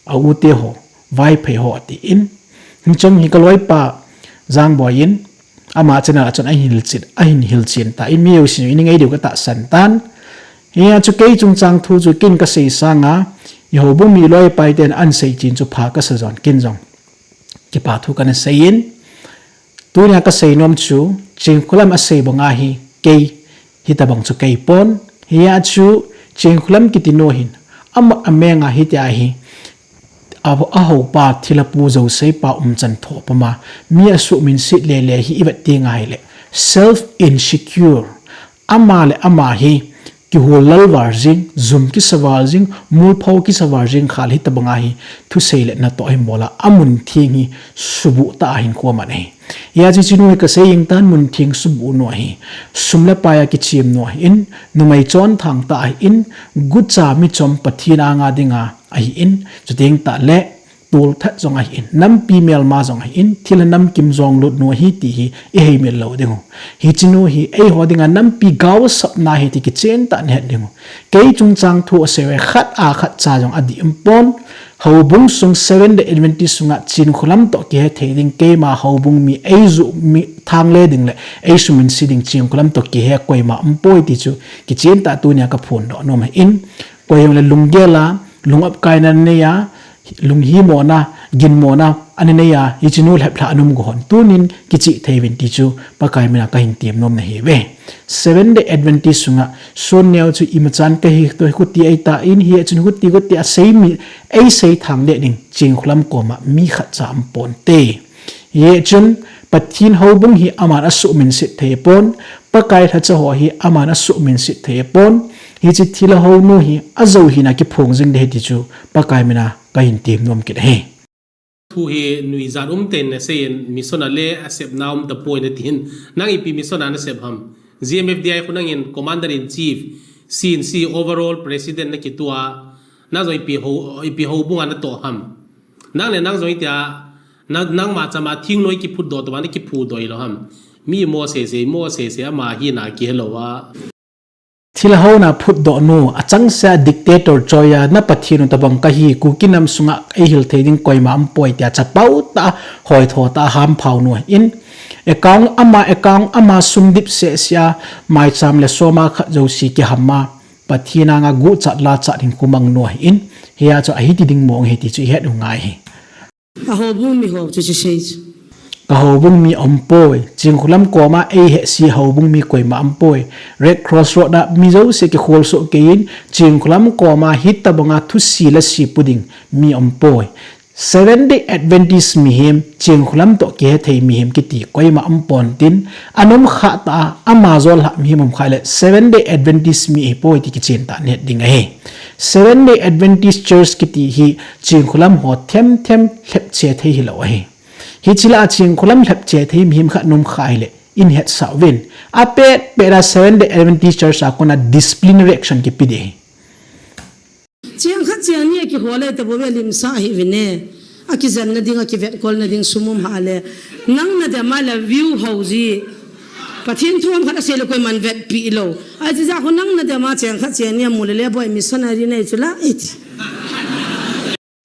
A u te ho, Vaiphei ho a ti in. Hin chom hi ka loi pa Zang Boi in, ama channel a chun a hin hilchin, a hin hilchin ta in mi yo sin in ngai diu ka ta san tan. Hia chu kei chung chang thu chu kin ka sei sanga, i ho bung mi loi pai ten an sei chin chu pha ka sa zon kin zong. Ki pa thu ka na sei in. Tunia ka sei nom chu, Chinkholam a sei banga hi kei, hi tabang chu kei pon. Hia chu, Chinkholam kiti no hin, ama a menga hi tia hi, a, a ho pa thila pu zo sei pa um chan tho pa ma, mi a su min sit le le hi i vet ti ngai le, self insecure, ama le ama hi, Kihul lal var jing, zum kisa var jing, mulpho kisa var jing khal hi tabanga hi, thusei le na to hi mola, a mun thing hi subu ta a hin kua man ahi. Ia chi chinu hi ka sei ing tan mun thing subu nu ahi. Sum le pai a kichim nu ahi in, numei chon thang ta ahi in, gucha mi chom Pathin anga dinga ahi in, chuteng ta le, Tul that zong ahi in, nampi melma zong ahi in, thil a namkim zong lut nu ahi ti hi i hei mil lo ding uh. Hi chinu hi ei ho dinga nampi gau sapna hi ti kichen ta ni het ding uh. Kei chungchang thu a sewe khat a khat cha zong a di um pon. Houbung sung Seven Day Adventist sunga Chinkholam to kihe thei ding keima houbung mi ei zu mi thang le ding le ei sumin si ding Chinkholam to kihe koima um poi ti chu kichen ta tunia ka phun do nom ahi in. Koi hong le lunggel a, lungap kaina nei a, lunghimona, ginmona, ani nei a, hi chinu lhep lha anum go hon. Tunin kichi thei vin ti chu, Pakai mina ka hin tim nom na hi ve. Seven Day Adventist sunga, sun neo chu ima chan ka hi to hi kuti ei ta in hi, chun kuti kuti a sei mi, ei sei thang de ding, Chinkholam koma mi khat cha am pon te. Ye chun Pathin houbung hi aman a suhminsit thei pon, Pakai lhacha ho hi aman a suhminsit thei pon, hi chi thila hou nu hi a zo hina kiphong zing de ti chu Pakai mina ka hin tim nom kit ahi. Thu hi nuijat um ten na sei in mission a le a sep na um ta poi na tin nang ipi mission a na sep ham. G M F D I khu nang in Commander in Chief, C in C overall President na kitua na zo ipi ho, ipi houbung a na to ham. Nang le nang zong itia, nang, nangma chama thing noi kiphut do, tua na kiphu do ilo ham. Mi mo se se, mo se se, ama hi na ki hello a. Thil ho na phut do nu, a chang se a dictator choi a, na Pathin u tabang ka hi, Kuki nam sunga ei hil thei ding koima am poi tia, chapau ta, hoi tho ta, ham phau nu in. Account ama, account ama sum dip se sia, mai cham le soma khat zo si ki ham ma. Pathin anga guchat lachat hin kumang nu ahi in, hia chu ahi ti ding mong hi ti chu i het u ngai hi. A houbung mi ho chu chi sei chu. Ka houbung mi om poi, Chinkholam koma ei he si houbung mi koima om poi. Red Cross Road a mi zo se ki khol so ke in, Chinkholam koma hi tabanga thu si la si pu ding mi om poi. Seven Day Adventist mihem, Chingkhulam toh kihethei mihem kiti koima umponte, anom kha ta a, ama jol ha mihem um kha le, Seven Day Adventist mi ahipoi ti kichen tah nahet ding ahi. Seven Day Adventist Church kiti hi Chingkhulam ho themthem lhepche thei hilou ahi. Hiche lah a Chingkhulam lhepche thei mihem khat nom kha hile, in hetsah uvin. Apet pet a Seven Day Adventist Church a kona disciplinary action kipe ding ahi. Cheng khat cheng ni a kihol le tabou ve limsah hihuvin e. Akijenna ding, akivetkolna ding sum um hale. Nang nadem a le view ho ji. Pathen thu ham khat asei le koiman vetpi lou. Ahi jeh a khu nang nadem a cheng khat cheng ni a mu le le boi missionary nei chu la iti.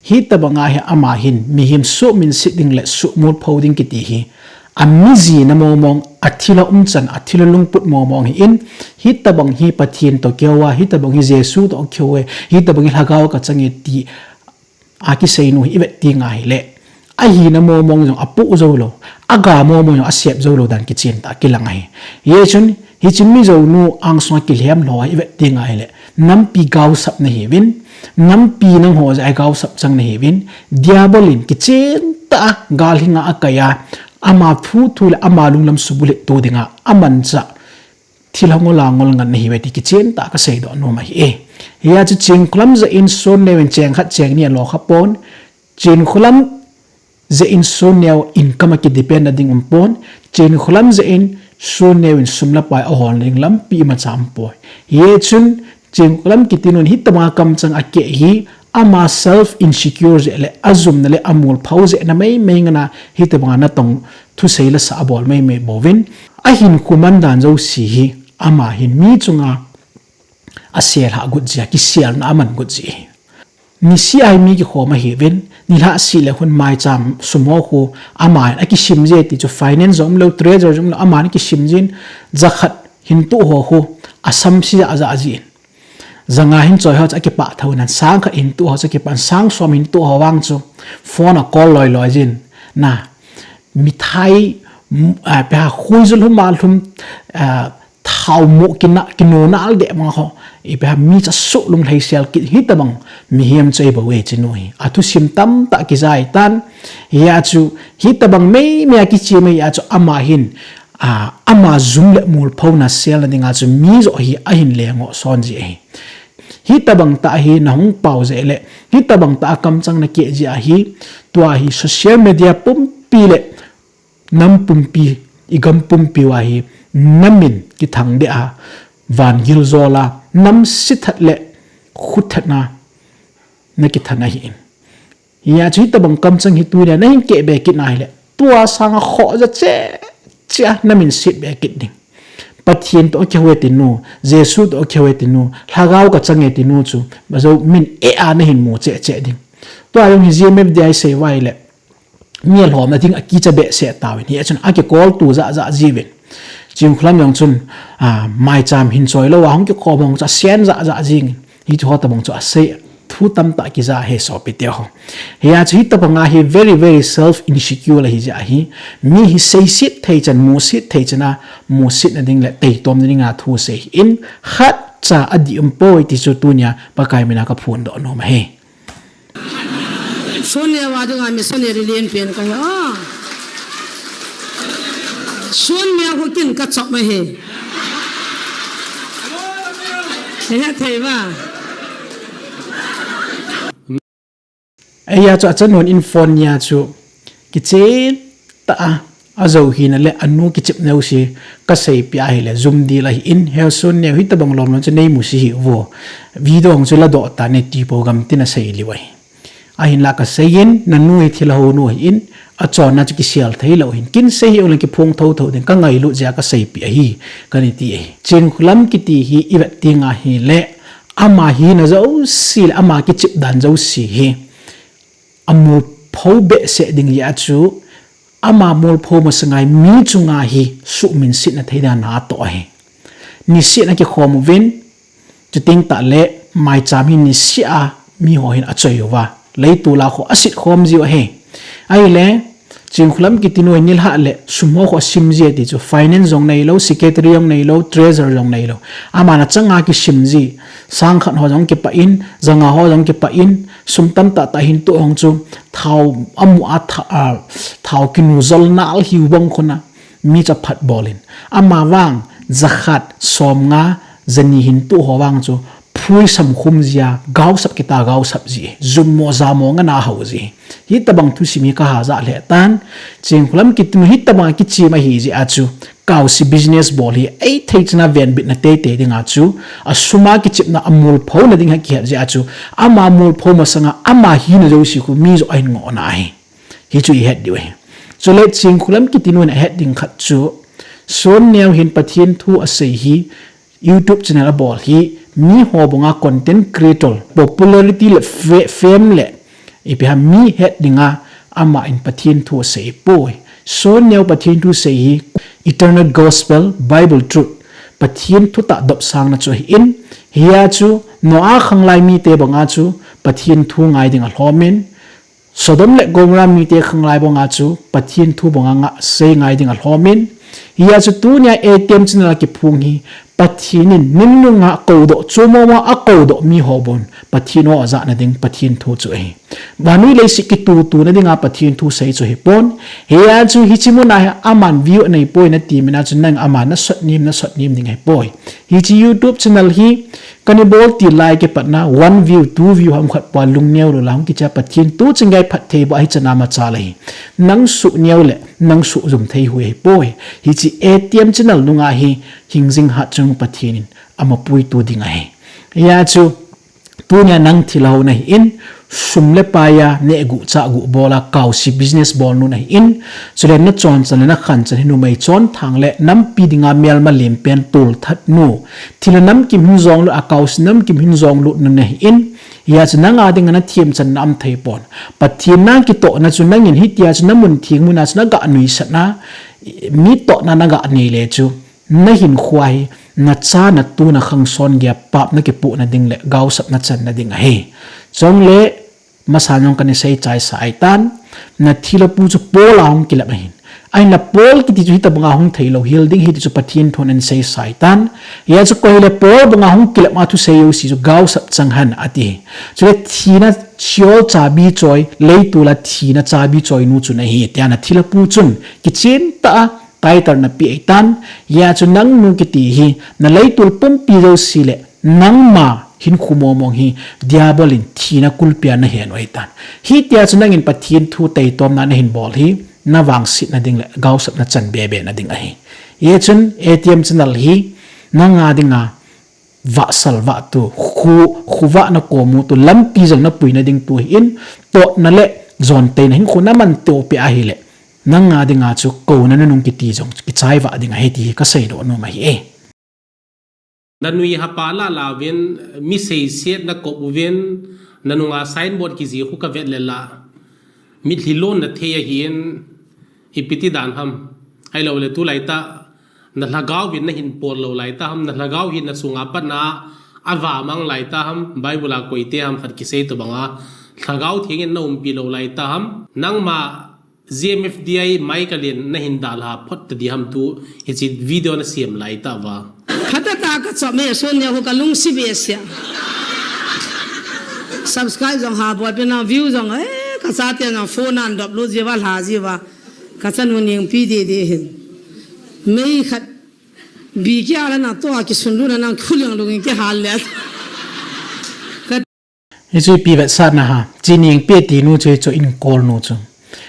Hitobang a hi ama hin mihem suhminset ding le suhmolpho ding kiti hi. Ami jina mong mong, athilha umchan, athilha lungput mong mong hi in, hitobang hi Pathen toh kihou a, hitobang hi Jesu toh kihou e, hitobang hi lhagao kachang e ti a kisei nu hi ivet teng ahile, ahina mong mong jong apoh jou lou, aga mong mong jong asep jou lou dan kichen tah a kilang ahi. Hichun, hiche mi jou nu angsunga kilhem lou a ivet teng ahile, nampi gaosap nahiuvin, nampi nangho jeh a gaosap chang nahiuvin, Diabol in kichen tah a gal hinga akai a, ama thu thu le ama lunglam subulhit to dinga, amanchah thilha ngol a ngol ngen nahiuve ti kichen tah a kasei doh nom ahi e. Hia chu Chingkhulam jeh in Sonneo in cheng khat cheng ni alo kha pon, Chingkhulam jeh in Sonneo income a kidepend na ding um pon, Chingkhulam jeh in Sonneo in sum le pai ahol na ding lampi imacha um poi. Hichun Chingkhulam kiti nun hitobang a kamchang akeh hi, ama self insecure jeh le, ajumna le amolpho jeh na meimei ngen a, hitobang a natong thusei le sa abol meimei bouvin, ahinkho man dan jouse hi, ama hin mi chunga asel ha got jeh a, kiselna aman got jeh hi. Niseh a hi mi kikhom ahiuvin, nilhah seh le khun maicham sum ho khu, ama hin akisim jeh ti chu finance jong umlou, treasurer jong umlou, ama hin akisim jin, jakhat hin toh ho khu, asam se ja ja jin. Janga hin choi ho chu akipah thou nan, sang khat hin toh ho chu akipah, sang som hin toh ho vang chu phone a call loi loi jin. Na, mithai, mm, ah, ipiha khuijul lhum a lhum, ah, thao mo kina, kino nal deh ma ho. Ipiha mi cha suh lunglhai sel kit hitobang mihem chu ahibouve hiche nu hi. Athusim tamtah kijai tan. Hia chu hitobang meimei a kichim ahi a chu ama hin, a, ama jum le molphona selna dinga chu mi joh hi ahin lengoh son ji ahi. Hitobang tah hi nahung pao jeh le, hitobang tah a kamchang nakeh jeh ahi, tua hi social media pumpi le nam pumpi, igam pumpi uva hi, namin kithang deh a, van gil jol a, nam sithat le khuthat na, nakithan ahi in. Hia chu hitobang kamchang hi tunia nahin keh be kit na hile, tua sanga khoh ja cheh cheh a namin set be kit ding. Pathen toh kihou e ti nu, Jesu toh kihou e ti nu, lhagao kachang e ti nu chu, bajou min eh a nahin mu cheh cheh ding. Tua jong hi G M F D I sei uva ahile, mi alhomna ding akicha behseh tauvin, hichun akicall to ja ja jiuvin. Chingkhulam jong chun, a, maicham hin choi lou a hung kikhom hung chu asen ja ja jing. Hiche ho tobang chu asei thu tamtah kija ahi sopi teho. Hia chu hitobang a hi very, very self insecure ahi jeh ahi. Mi hi seiset thei chan, muset thei chan a, musetna ding le taitomna dinga thu sei in, khatcha adih um poi ti chu tunia Pakai mina kaphon doh nom ahi. Sonneo a dinga missionary lenpen kahi a. Sonneo ho kin kachop ahi. Hethei uva. Ahia chu achanun in phone nia chu kichen tah a, ajou hina le anu kichep neo si kaseipeh ahile jum dil ahi in, he Sonneo hitobang lom lom chu neimu se hih uvo. Video hung chu ladoh tan e ti po gamtin asei liu ahi. Ahinla kasei in, nanu hi thilha hou nu ahi in, achonna chu kisel thei lou hin. Kin sei hih ung le kiphong thou thou ding kangailut jeh a kaseipeh ahi, kana ti ahi. Chingkhulam kiti hi ivet teng ahile, ama hina jouse le ama kichep dan jouse hi amolpho behseh ding jeh a chu, ama molpho masanga hi mi chunga hi suhminsetna thei dan atoh ahi. Niseh a kikhom uvin, chuteng tah le maicham hi niseh a miho hin achoi uva, leitol a khu aset khom jiu ahi. Ahile, Chingkhulam kiti nu hi nilhah le sum ho khu asim ji e ti chu, finance jong neilou, secretary jong neilou, treasurer jong neilou. Aman achanga kisim ji, sang khat ho jong kipah in, janga ho jong kipah in, Sum tamtah tah hin toh hong chu thao amu a tha, a, thao kinu jol nal hiu bang khun a mi chu aphat bol in. Ama vang jakhat somnga jani hin toh ho vang chu phui samkhum jia gaosap kita gaosap ji. Jummo jamo ngana hao ji. Hitabang thusim hi kaha ja lheh tan. Chingkhulam kiti nu hitabang kichim ahi jeh a chu Kaosi business bol hi, eithei chan a venbitna teitei dinga chu, asum a kichepna amolphona ding hi kihet jeh a chu, ama molpho masanga, ama hina jouse khu mi joh ahin ngohna ahi. Hichu ihet diu ahi. Chule Chingkhulam kiti nun ahet ding khat chu, Sonneo hin Pathen thu asei hi, YouTube channel abol hi, mi ho banga content creator, popularity le fe-, fame le, ipi ham mi het dinga, ama in Pathen thu asei poi. Sonneo Pathen thu sei hi, eternal gospel, Bible truth, Pathen thutah dopsangna chu ahin, hia chu Noah khanglai mite banga chu Pathen thu ngai ding alhomin, Sodom le Gomorrah mite khanglai banga chu Pathen thu banga nga sei ngai ding alhomin, hia chu tunia A T M channel a kiphong hi, Pathen in nungnunga akoudoh, chumomo akoudoh mi ho bon, Pathen o ajahna ding, Pathen thu chu ahi. Vannoi leiset kitutuna dinga Pathen thu sei chu hipon. Hia chu hiche muna hi aman view anei poi nati mina chu nang ama nasot nim, nasot nim ding ahipoi. Hiche YouTube channel hi kana bol til lai kipatna one view, two view ham khat pua lungneo lou la hung kicha Pathen thu chingei phatthei bou ahi chana machal ahi. Nang suh neo le, nang suh jum thei hui ahipoi. Hiche A T M channel nunga hi hingjing hat chung Pathen in amapuitu ding ahi. Hia chu, tunia nang thilhou nahin, sum le pai a, neh guh chah guh bol a, kaosi business bol nu nahin, chule nachonchan le nakhanchan hi numei chonthang le nampi dinga melma lempen tolthat nu, thilha namkim hin jong lut a, kaosi namkim hin jong lut nu nahin, hia chu nanga dinga nathemchanna um thei pon. Pathen na kitohna chu nangin hitia chu namun theng muna chu naga nuisatna, mi tohna naga nei le chu, nahinkhoa hi, nacha natu nakhangson geiya pap nakipohna ding le gaosap nachanna ding ahi. Chule, masa jong kana seichaisa ahitan, nathilhapu chu Paul a hung kilep ahin. Ahinla Paul kiti chu hitabanga hung theilou hel ding ahi ti chu Pathen thun ahin seisa ahitan. Hia chu koi hile Paul banga hung kilep a thusei jouse chu gaosap chang hen ati. Chule thina Sheol chabi choi, leitol a thina chabi choi nu chu nahi, tia nathilhapu chun kichen tah a title napeh ahitan, hia chu nangnu kiti hi, naleitol pumpi jouse le, nangma hinkho mongmong hi, Diabol in thina kulpi a nahen u ahitan. Hitia chu nangin Pathen thu taitomna nahin bol hi, navangsetna ding le gaosapna chan bebena ding ahi. Hichun A T M channel hi, nanga dinga, vahsal vahtu, khu, khu vah nakomu tu, lampi jong napuina ding tu ahin, totna le jonteina hinkho naman topeh ahile, nanga dinga chu kouna nunung kiti jong kichai vah ding ahi ti hi kaseidoh nom ahi e. Nanui hapa la lauvin, mi seiset nakop uvin, nanunga signboard kijih khu kavet le la, mitlhi lonna thei ahin, ipi ti dan ham, ahilou le tulaitah, nalhagao vin nahin pol lou laitah ham, nalhagao hin nasunga patna, avamang laitah ham, Bible a koite ham khat kisei tobanga, lhagao thengin naumpi lou laitah ham, nangma G M F D I Michael in nahin dalha phot tadi ham tu, hiche video nasem laitah uva. Khatah tah kachom e, Sonneo ho kalungset behseh a. Subscribe jong habol peh nang, view jong, eh, kachate jong phone a andop lut jiuva, lha jiuva. Kachanu ningpi dede hin. Mei khat, bi kia la natoh a kisunlut na nang khuliang lungin kihal le. Hichu ipi vetsahna ham, chi ningpi tinu chu hichu inkol nu chu.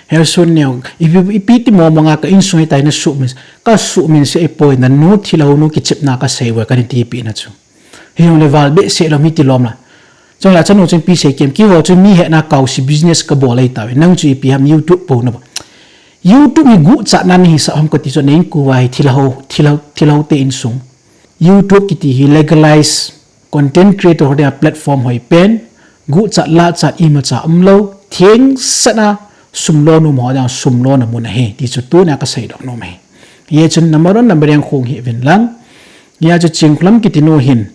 He Sonneo, ipi, ipi ti mongmonga ka insung hitia nasuhmin, kasuhmin se ipoi nanu thilhou nu kichepna kasei uve kanatipeh na chu. Hijongle val behseh lom hiti lom la. Chule chanu chun ipi sei kem, keiho chu mi hetna kaosi business kabol ahitauve, nang chu ipi ham YouTube pou nabol. YouTube hi guhchatna nahisah ham kati chu neinkouva hi thilhou, thilhou, thilhou te insung. YouTube kiti hi legalize content creator ho dinga platform hoipen, guhchat lahchat imacha umlou, thengsel a sum lona mun ho dinga sum lona mun ahi, ti chu tunia kaseidoh nom ahi. Hichun number one, number one khong hi uvin lang. Hia chu Chingkhulam kiti nu hin,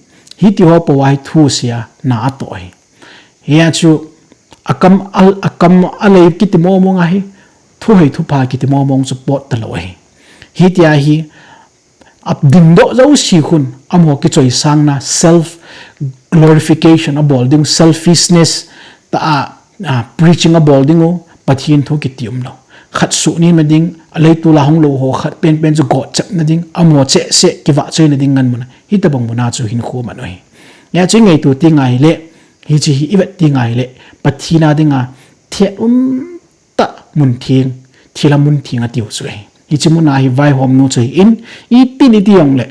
hitiho pou a hi thusei a na atoh ahi. Hia chu akam a, akam alei kiti mongmong ahi, thuhoi thupha kiti mongmong chu pot talou ahi. Hitia hi, adingdoh jouse khun, amaho kichoisangna, self glorification abol ding, selfishness, ta a, a, preaching abol ding u, Pathen thu kiti umlou. Khat suh ni ma ding, a leitu la hung lou ho, khat penpen chu gotchep na ding, amo cheh seh kivah choi na ding ngan muna. Hitabang muna chu hinkho man u ahi. Hia chu i ngaito ti ngai le, hiche hi i vet ti ngai le, Pathen a dinga thet um ta mun theng, thilha mun theng atiu chu ahi. Hiche muna hi vaihom nu chu ahin, itin iti jongle,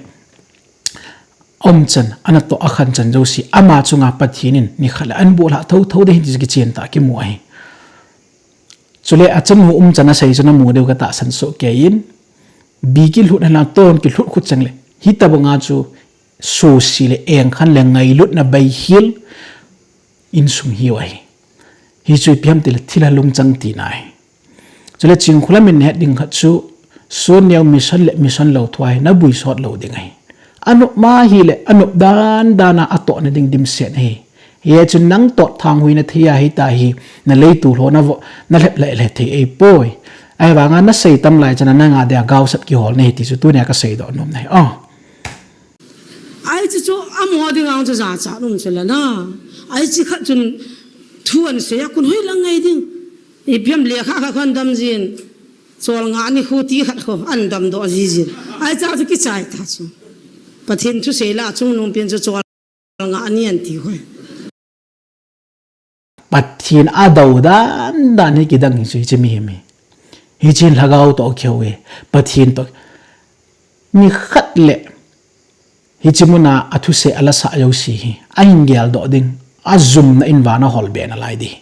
umchan, ana toh akhan chan jouse, ama chunga Pathen in nikhat le ahin bohlhah thotho ding ahi ti chu kichen tah a kimu ahi. Chule achanu umchan asei chu namu diu katahsan soh kei in, bi kilhut hana ton kilhut khut chang le, hitabanga chu suse le engkhan le ngailutna beihel insung hiu ahi. Hichu ipi ham tile thilha lungchang tina ahi. Chule Chinkholam in nahet ding khat chu, sun neo mission le mission lou thu ahi, nabui sot lou ding ahi. Anop ma hile, anop dan dan a atoh na ding dimset ahi. Hiche chu nang tot thanghuina thei ahi tahi, na leitu ho navo, nalhep le le thei ahipoi. Ahivanga nasei tam lai chana nanga dia gaosap kihol nahi ti chu tunia kasei doh nom nahi. Oh. Hiche chu amo dinga chu jachat um chu la na. Hiche khat chun thu ahin sei a kon hoi lang ngai ding. Ipi ham lekha khat kon dam jin. Cholngah ni khu ti khat khu ahin dam doh jijin. Hiche chu kichai ta chu. Pathen thusei la chungnung pen chu cholngah ni ahin ti khu. Pathen a dou dan dan hi kidang hi chu hiche mihem hi. Hiche hin lhagao toh kihou e. Pathen toh. Nikhat le hiche muna athusei a lasah jouse hi ahin geldoh ding, ajumna in vana holbe nalai ding.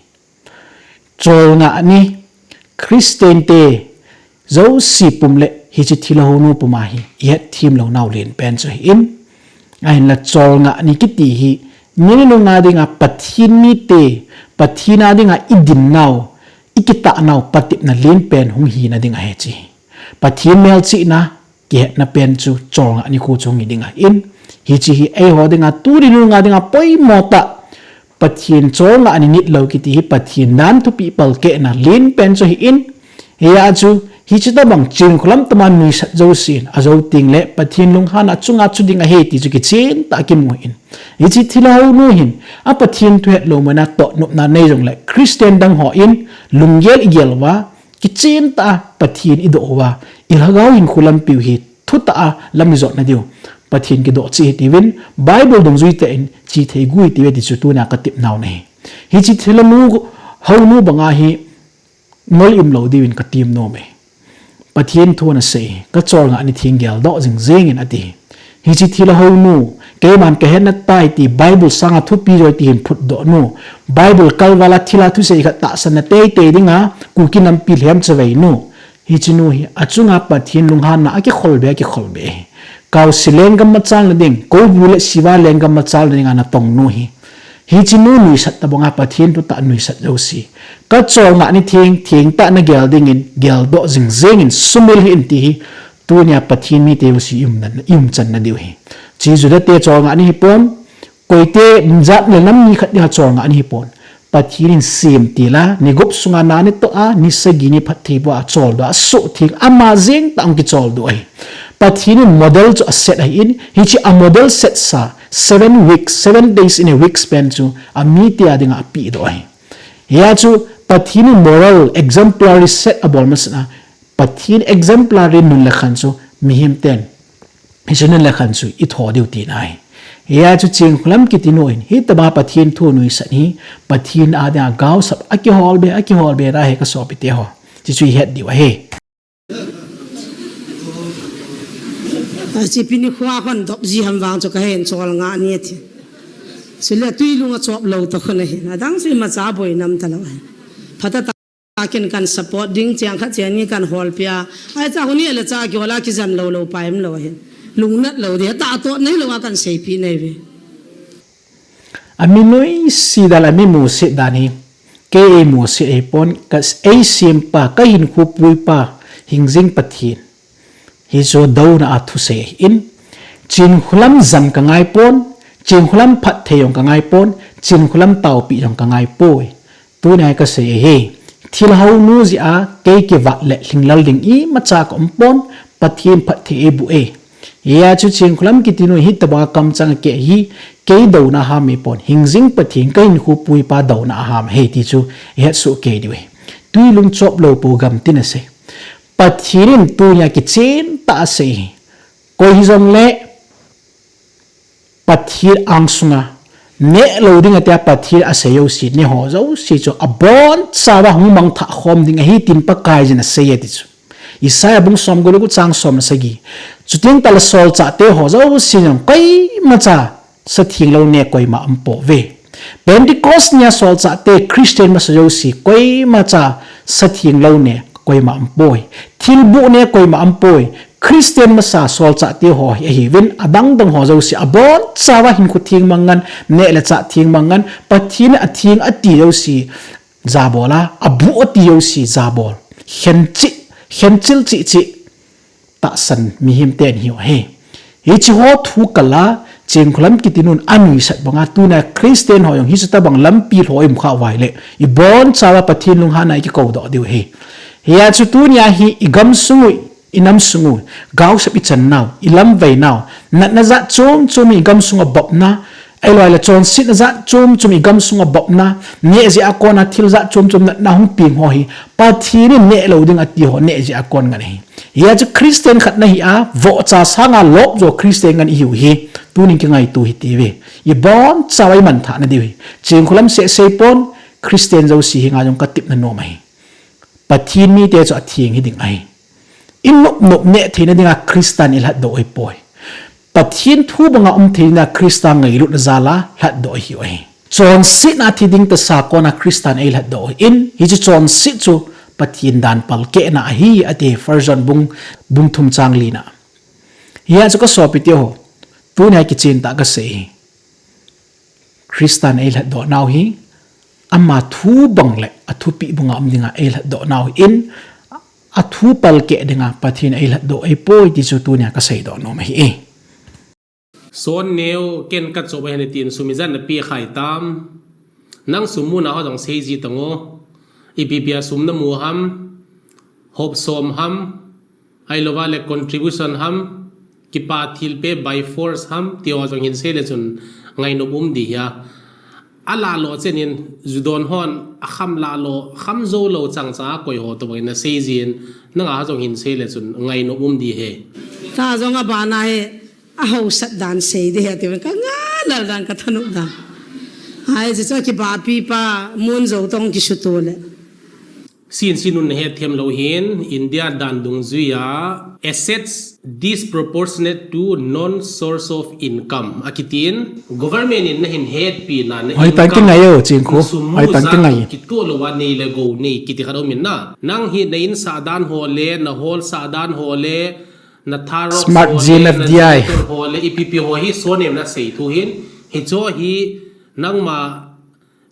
Cholngah ni, Christian te, jouse pum le hiche thilha hounu puma hi ihet them lou nau lenpen chu ahin, ahinla cholngah ni kiti hi, ni nunga dinga Pathen mite, Pathen a dinga idin nau, ikitah nau patepna lenpen hung hina ding ahi chu. Pathen melchihna, kihetna pen chu cholngah ni khu chu hung hi ding ahin. Hiche hi eiho dinga tuni nunga dinga poimo tah. Pathen cholngah ni nitlou kiti hi Pathen dan thupeh palkehna lenpen chu ahin. Hia chu hiche tabang Chinkholam tama nuisat jousen, ajou teng le Pathen lunghanna chunga chu ding ahi ti chu kichen tah a kimu ahin. Hiche thilha hounu hin, a Pathen thu hetlou mana toh nopna nei jongle, Christian dang hon lunggel igel uva, kichen tah a Pathen idoh uva, ilhagao hinkho lampiu hi thutah a lam ijot na diu Pathen kidoh cheh ahi tiuvin, Bible dungjui tah in che thei gu ahi tiuve ti chu tunia katep nau ahi. Hiche thilha nu, hounu banga hi ngol i um lou diuvin katem nom e. Pathen thu ana sei, kacholngah ni theng geldoh jing jeng in ati. Hiche thilha hounu, keiman kahetna tai ti Bible sanga thupi joi ti hin phutdoh nu, Bible kalval a thilha thusei khat tahsanna teitei dinga Kuki nampi lhem chavei nu. Hiche nu hi achunga Pathen lunghanna akikholbe, akikholbe. Kaosi lenggam machalna ding, Koubu le Siva lenggam machalna dinga natong nu hi. Hiche nu nuisat tabanga Pathen thutah nuisat jouse. Kacholngah ni theng, theng tah nagel dingin, geldoh jing jeng in sumil hih in ti hi, tunia Pathen mite jouse i um na, i umchan na diu ahi. Hiche Juda te cholngah ni ahipon, koite jat le nam mi khat dinga cholngah ni ahipon. Pathen in semtil a, ni gup sunga na natoh a, ni sagi ni phatthei bua choldo a, suhtheng ama jeng tah a hung kicholdo ahi. Pathen in model chu aset ahin, hiche a model set sa, seven weeks, seven days in a week span chu, amite a dinga apehdoh ahi. Hia chu Pathen in moral exemplary set abol masat a, Pathen exemplary nun le khan chu mihem ten, hiche nun le khan chu itho diu tina ahi. Hia chu Chinkholam kiti nu hin, hitobang Pathen thu nuisat hi, Pathen a dinga gaosap akiholbe, akiholbe na ahi kasopite ho. Hiche chu ihet diu ahi. Hiche pi nikho a kon dop ji ham vang chu kahen cholngah ni ati. Chule twi lung achop lou toh khun ahin. Adang chu imacha boi nam talou ahi. Phatah tah a ken kan support ding cheng khat cheng ni kan holpeh a. Ahi cha huni le cha kihol a kijem lou lou pa um lou ahin. Lungnat lou ding. Tahtoh neilou a kan seipeh nahi uve. Ami nuisat dan, ami musit dan hi, kei ei musit ahipon, ka ei sempa, ka hinkho puipa, hingjing Pathen. Hichu douna a thusei ahin, Chinkholam jan kangaipon, Chinkholam phatthei jong kangaipon, Chinkholam taopeh jong kangaipoi. Tunia kasei ahi, thilha hounu jeh a, kei kivat le lhinglel ding imacha kaumpon, Pathen phatthei eiboh e. Hia chu Chinkholam kiti nu hitobang a kamchang akeh hi, kei douna ham ahipon, hingjing Pathen, ka hinkho puipa douna aham ahi ti chu ihet soh kei diu ahi. Tui lungchop lou pou gam tin asei. Pathen in tunia kichen tah a asei ahi. Koi hijongle Pathen angsunga neh lou ding atia Pathen asei jouse, neh ho jouse chu abonchauva hung mangthah khom ding ahi tin Pakaiyin asei e ti chu. Isaiah bung somgup le gup chang som le sagi. Chuteng tahle solchahte ho jouse jong koimacha satheng lou neh koima aumpouve. Pentecost nia solchahte Christian masa jouse koimacha satheng lou neh koima aumpoi. Thilbuh neh koima aumpoi. Christian masa solchahte ho hi ahiuvin, adangdang ho jouse abonchauva hinkho theng mangan, neh le chah theng mangan, Pathen in atheng ati jouse jabol a, abuh ati jouse jabol. Khenchil, khenchil cheh cheh tahsan mihem ten hiu ahi. Hiche ho thu kal a, Chengkholam kiti nun anuisat banga tunia Christian ho jong hiche tobang lampi lhou i um khah uva ahile, ibonchauva Pathen lunghanna i kikou doh diu ahi. Hia chu tunia hi i gamsung u, i namsung u, gaosap i chan nau, i lamvai nau, natna jat chom chom i gamsunga bopna, ahilouleh chonsetna jat chom chom i gamsunga bopna, neh jeh a kona thil jat chom chom natna hung peng ho hi, Pathen in neh lou ding ati ho neh jeh a kon ngen ahi. Hia chu Christian khat nahi a, vohcha sanga lop jo Christian ngen ihiu hi, tunin kingaito hite ve. Ibonchauva i manthah nadiu ahi. Chengkholam seh seipon, Christian jouse henga jong katepna nom ahi. Pathen mite chu atheng hiding ahi. I nop nop neh theina dinga Christan i lhatdoh u ahipoi. Pathen thu banga um theina Christa ngailutna jal a lhatdoh ihiu ahi. Chonsetna thi ding tahsa kona Christan ei lhatdoh u ahin, hiche chonset chu Pathen dan palkehna ahi, ati First John bung, bung thum chang lina. Hia chu ka sopite ho, tunia kichen tah kasei ahi. Christan ei lhatdoh nau hi, ama thu bang le athupeh banga um dinga ei lhatdoh nau ahin, athu palkeh dinga Pathen ei lhatdoh ahipoi ti chu tunia kaseidoh nom ahi e. Sonneo, ken kachop ahi natin sum ijat napeh khai tam. Nang sum muna ho jong seiji tango. Ipi pia sum namu ham. Hop som ham. Ahilouva le contribution ham. Kipa thilpeh by force ham. Ti ho jong hin seile chun ngainom um di hia. Alalo chenin, ju don hon, akham lalo, kham jou lou chang chang a koi ho tobang in naseijin, nanga jong hin seile chun ngainom um di ahi. Ta jong abana hi, ahaosat dan sei di ahi, ati ven ka ngalal dan ka thanop dan. Hiche chu akibapi pa, mun jou tong kisuto le. Sin sin un nahet them lou hin, India dan dungjuia assets disproportionate to non-source of income akitin, government in nahin hetpi na, na income, nasum mu jat kitoh louva nei le gou nei kiti khat aumin na. Nang hi na in sah dan ho le, na hall sah dan ho le, na tharok ho le, na generator ho le, ipi pi ho hi sonem nasei thu hin, hicho hi nangma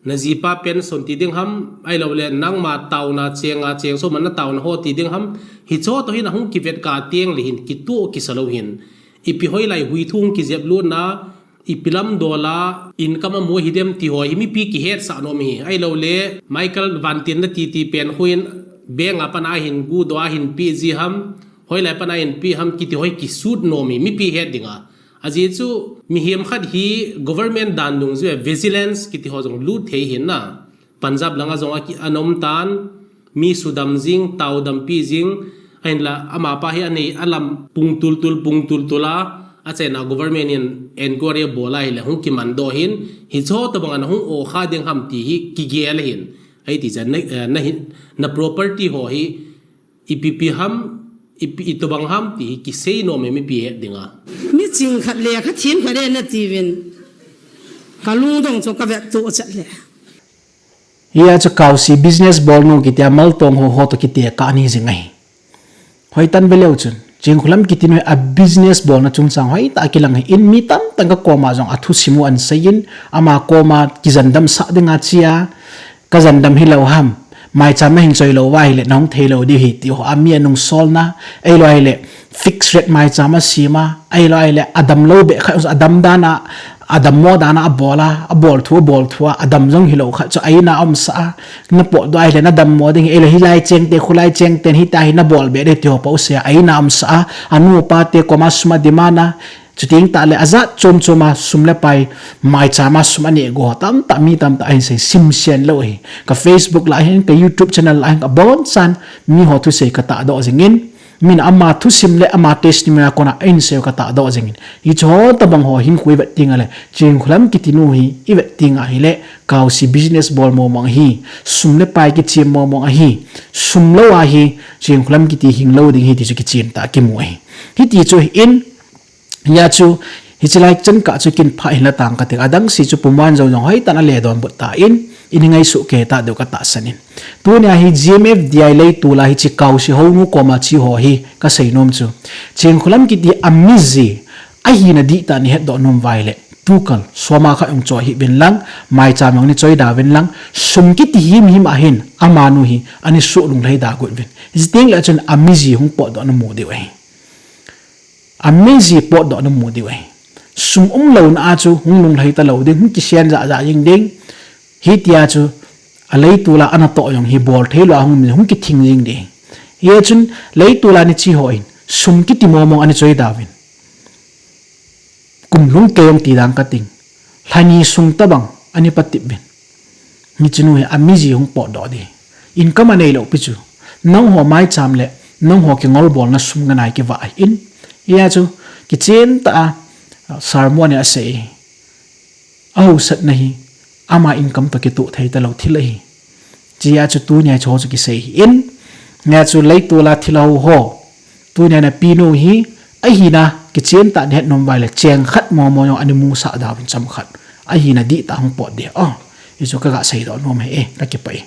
najipa pension ti ding ham, ahilouleh nangma taona chenga cheng soma nataona ho ti ding ham, hicho toh hin ahung kivet kah teng le hin kitoh kisa lou hin. Ipi hoilai huithung kijeplutna, ipi lam dola income amu hidem ti ho hi mipi kihetsah nom hi. Ahilouleh Michael Vantin nati ti pen khu in bank a pat a hin gudoh a hin peh ji ham, hoilai pat a hin peh ham kiti ho hi kisut nom hi mipi het dinga. Ajeh chu mihem khat hi government dan dungjuia vigilance kiti ho jong lut thei hin na. Punjab langa jong aki anom tan, mi sudam jing, taodampi jing, ahinla amapa hi anei alam pung tultul, pung tultul a, achaina government in enquiry abol a ahile hung kimandoh hin, hicho tobang ana hung okha ding ham ti hi kigel ahin. Ahiti chan na, eh, nahin, na property ho hi, ipi pi ham, ipi itobang ham ti hi kisei nom e mipi het dinga. Miching khat le khathem khat le nati uvin. Ka lungdong chu ka vettoh chat le. Hia chu kaosi business bolnu kitia maltong ho ho toh kitekah ni jing ahi. Hoitah in veleu chun. Chingkhulam kiti nu hi a business bolna chungchang hoitah a kilang ahin mi tamtah in ka koma jong athusim u ahin seiyin ama koma kijandam sah dinga chia. Ka jandam hilou ham, maicham nahin choi lou uva ahile nahung thei lou diu ahi, ti ho a mi anung solna, ahilou ahile fixed rate maicham asem a, ahilou ahile adam lou beh khat, adam dan a, adammo dan a abol a, abol thu, abol thu a, adam jong hilou khat chu a in a aumsah a, napotdoh ahile nadammo ding ahi, ahilou hilai chengte, khulai chengten hitia hi nabol beh ding ti ho pouseh a, a in a aumsah a, anu apa te koma sum ademand a, Chuteng tahle ajat chom chom a sum le pai, maicham a sum aneh go tamtah, mi tamtah ahin sei, simsen lou ahi. Ka Facebook lah hin, ka YouTube channel lah hin, aboncha'n miho thusei katahdoh jingin, min ama thusim le ama testimony a kona ahin sei katahdoh jingin. Hicheho tobang ho hinkho ivet tengle, Chinkholam kiti nu hi ivet teng ahile, Kaosi business bol mong mong ahi, sum le pai kichem mong mong ahi, sum lou ahi, Chinkholam kiti hing lou ding ahi ti chu kichen tah a kimu ahi. Hiti chu ahin, hia chu, hiche lai chan kah chu kin phah hinla tang kating, adang se chu Pu Muanjou jong hoitah'n ale donbut tan, in ngaisuh kei tah diu katahsan in. Tunia hi GMFDI leitol a hiche Kaosi hounu koma che ho hi kasei nom chu, Chinkholam kiti amiji ahina dihtah a nahetdoh nom uva ahile, tukal soma khat jong cho hih uvin lang, maicham jong nachoi da uvin lang, sum kiti himhim ahin, amanu hi ana suh lunglhai da got uvin. Hiche tengle chun amiji hung potdoh namu diu ahi. Amiji potdoh namu diu ahi. Sum umlouna a chu hung lunglhai talou ding, hung kisen jahjah jing ding. Hitia chu aleitol a anatoh jong hi bol theilou a hung, hung kithing jing ding. Hia chun leitol a nache hon sum kiti mong mong ana choi da uvin. Kum lhung kei jong ti dang kating, lhani sung tobang ana patep uvin. Hiche nu hi amiji hung potdoh ding. Income aneilou pi chu, nangho maicham le nangho kingolbolna sum nganai kivah ahin. Hia chu kichen tah a, sermon a asei, ahaosatna hi ama income toh kitoh thei talou thil ahi. Hia chu tunia hicheho chu kisei ahin, hia chu leitol a thilha ho, tunia napinu hi ahina kichen tah a nahet nom uva ahile, cheng khat mong mong jong ana musah da uvin, chomkhat ahina dihtah hung pot ding. Hichu kaga seidoh nom ahi e, kakipah e.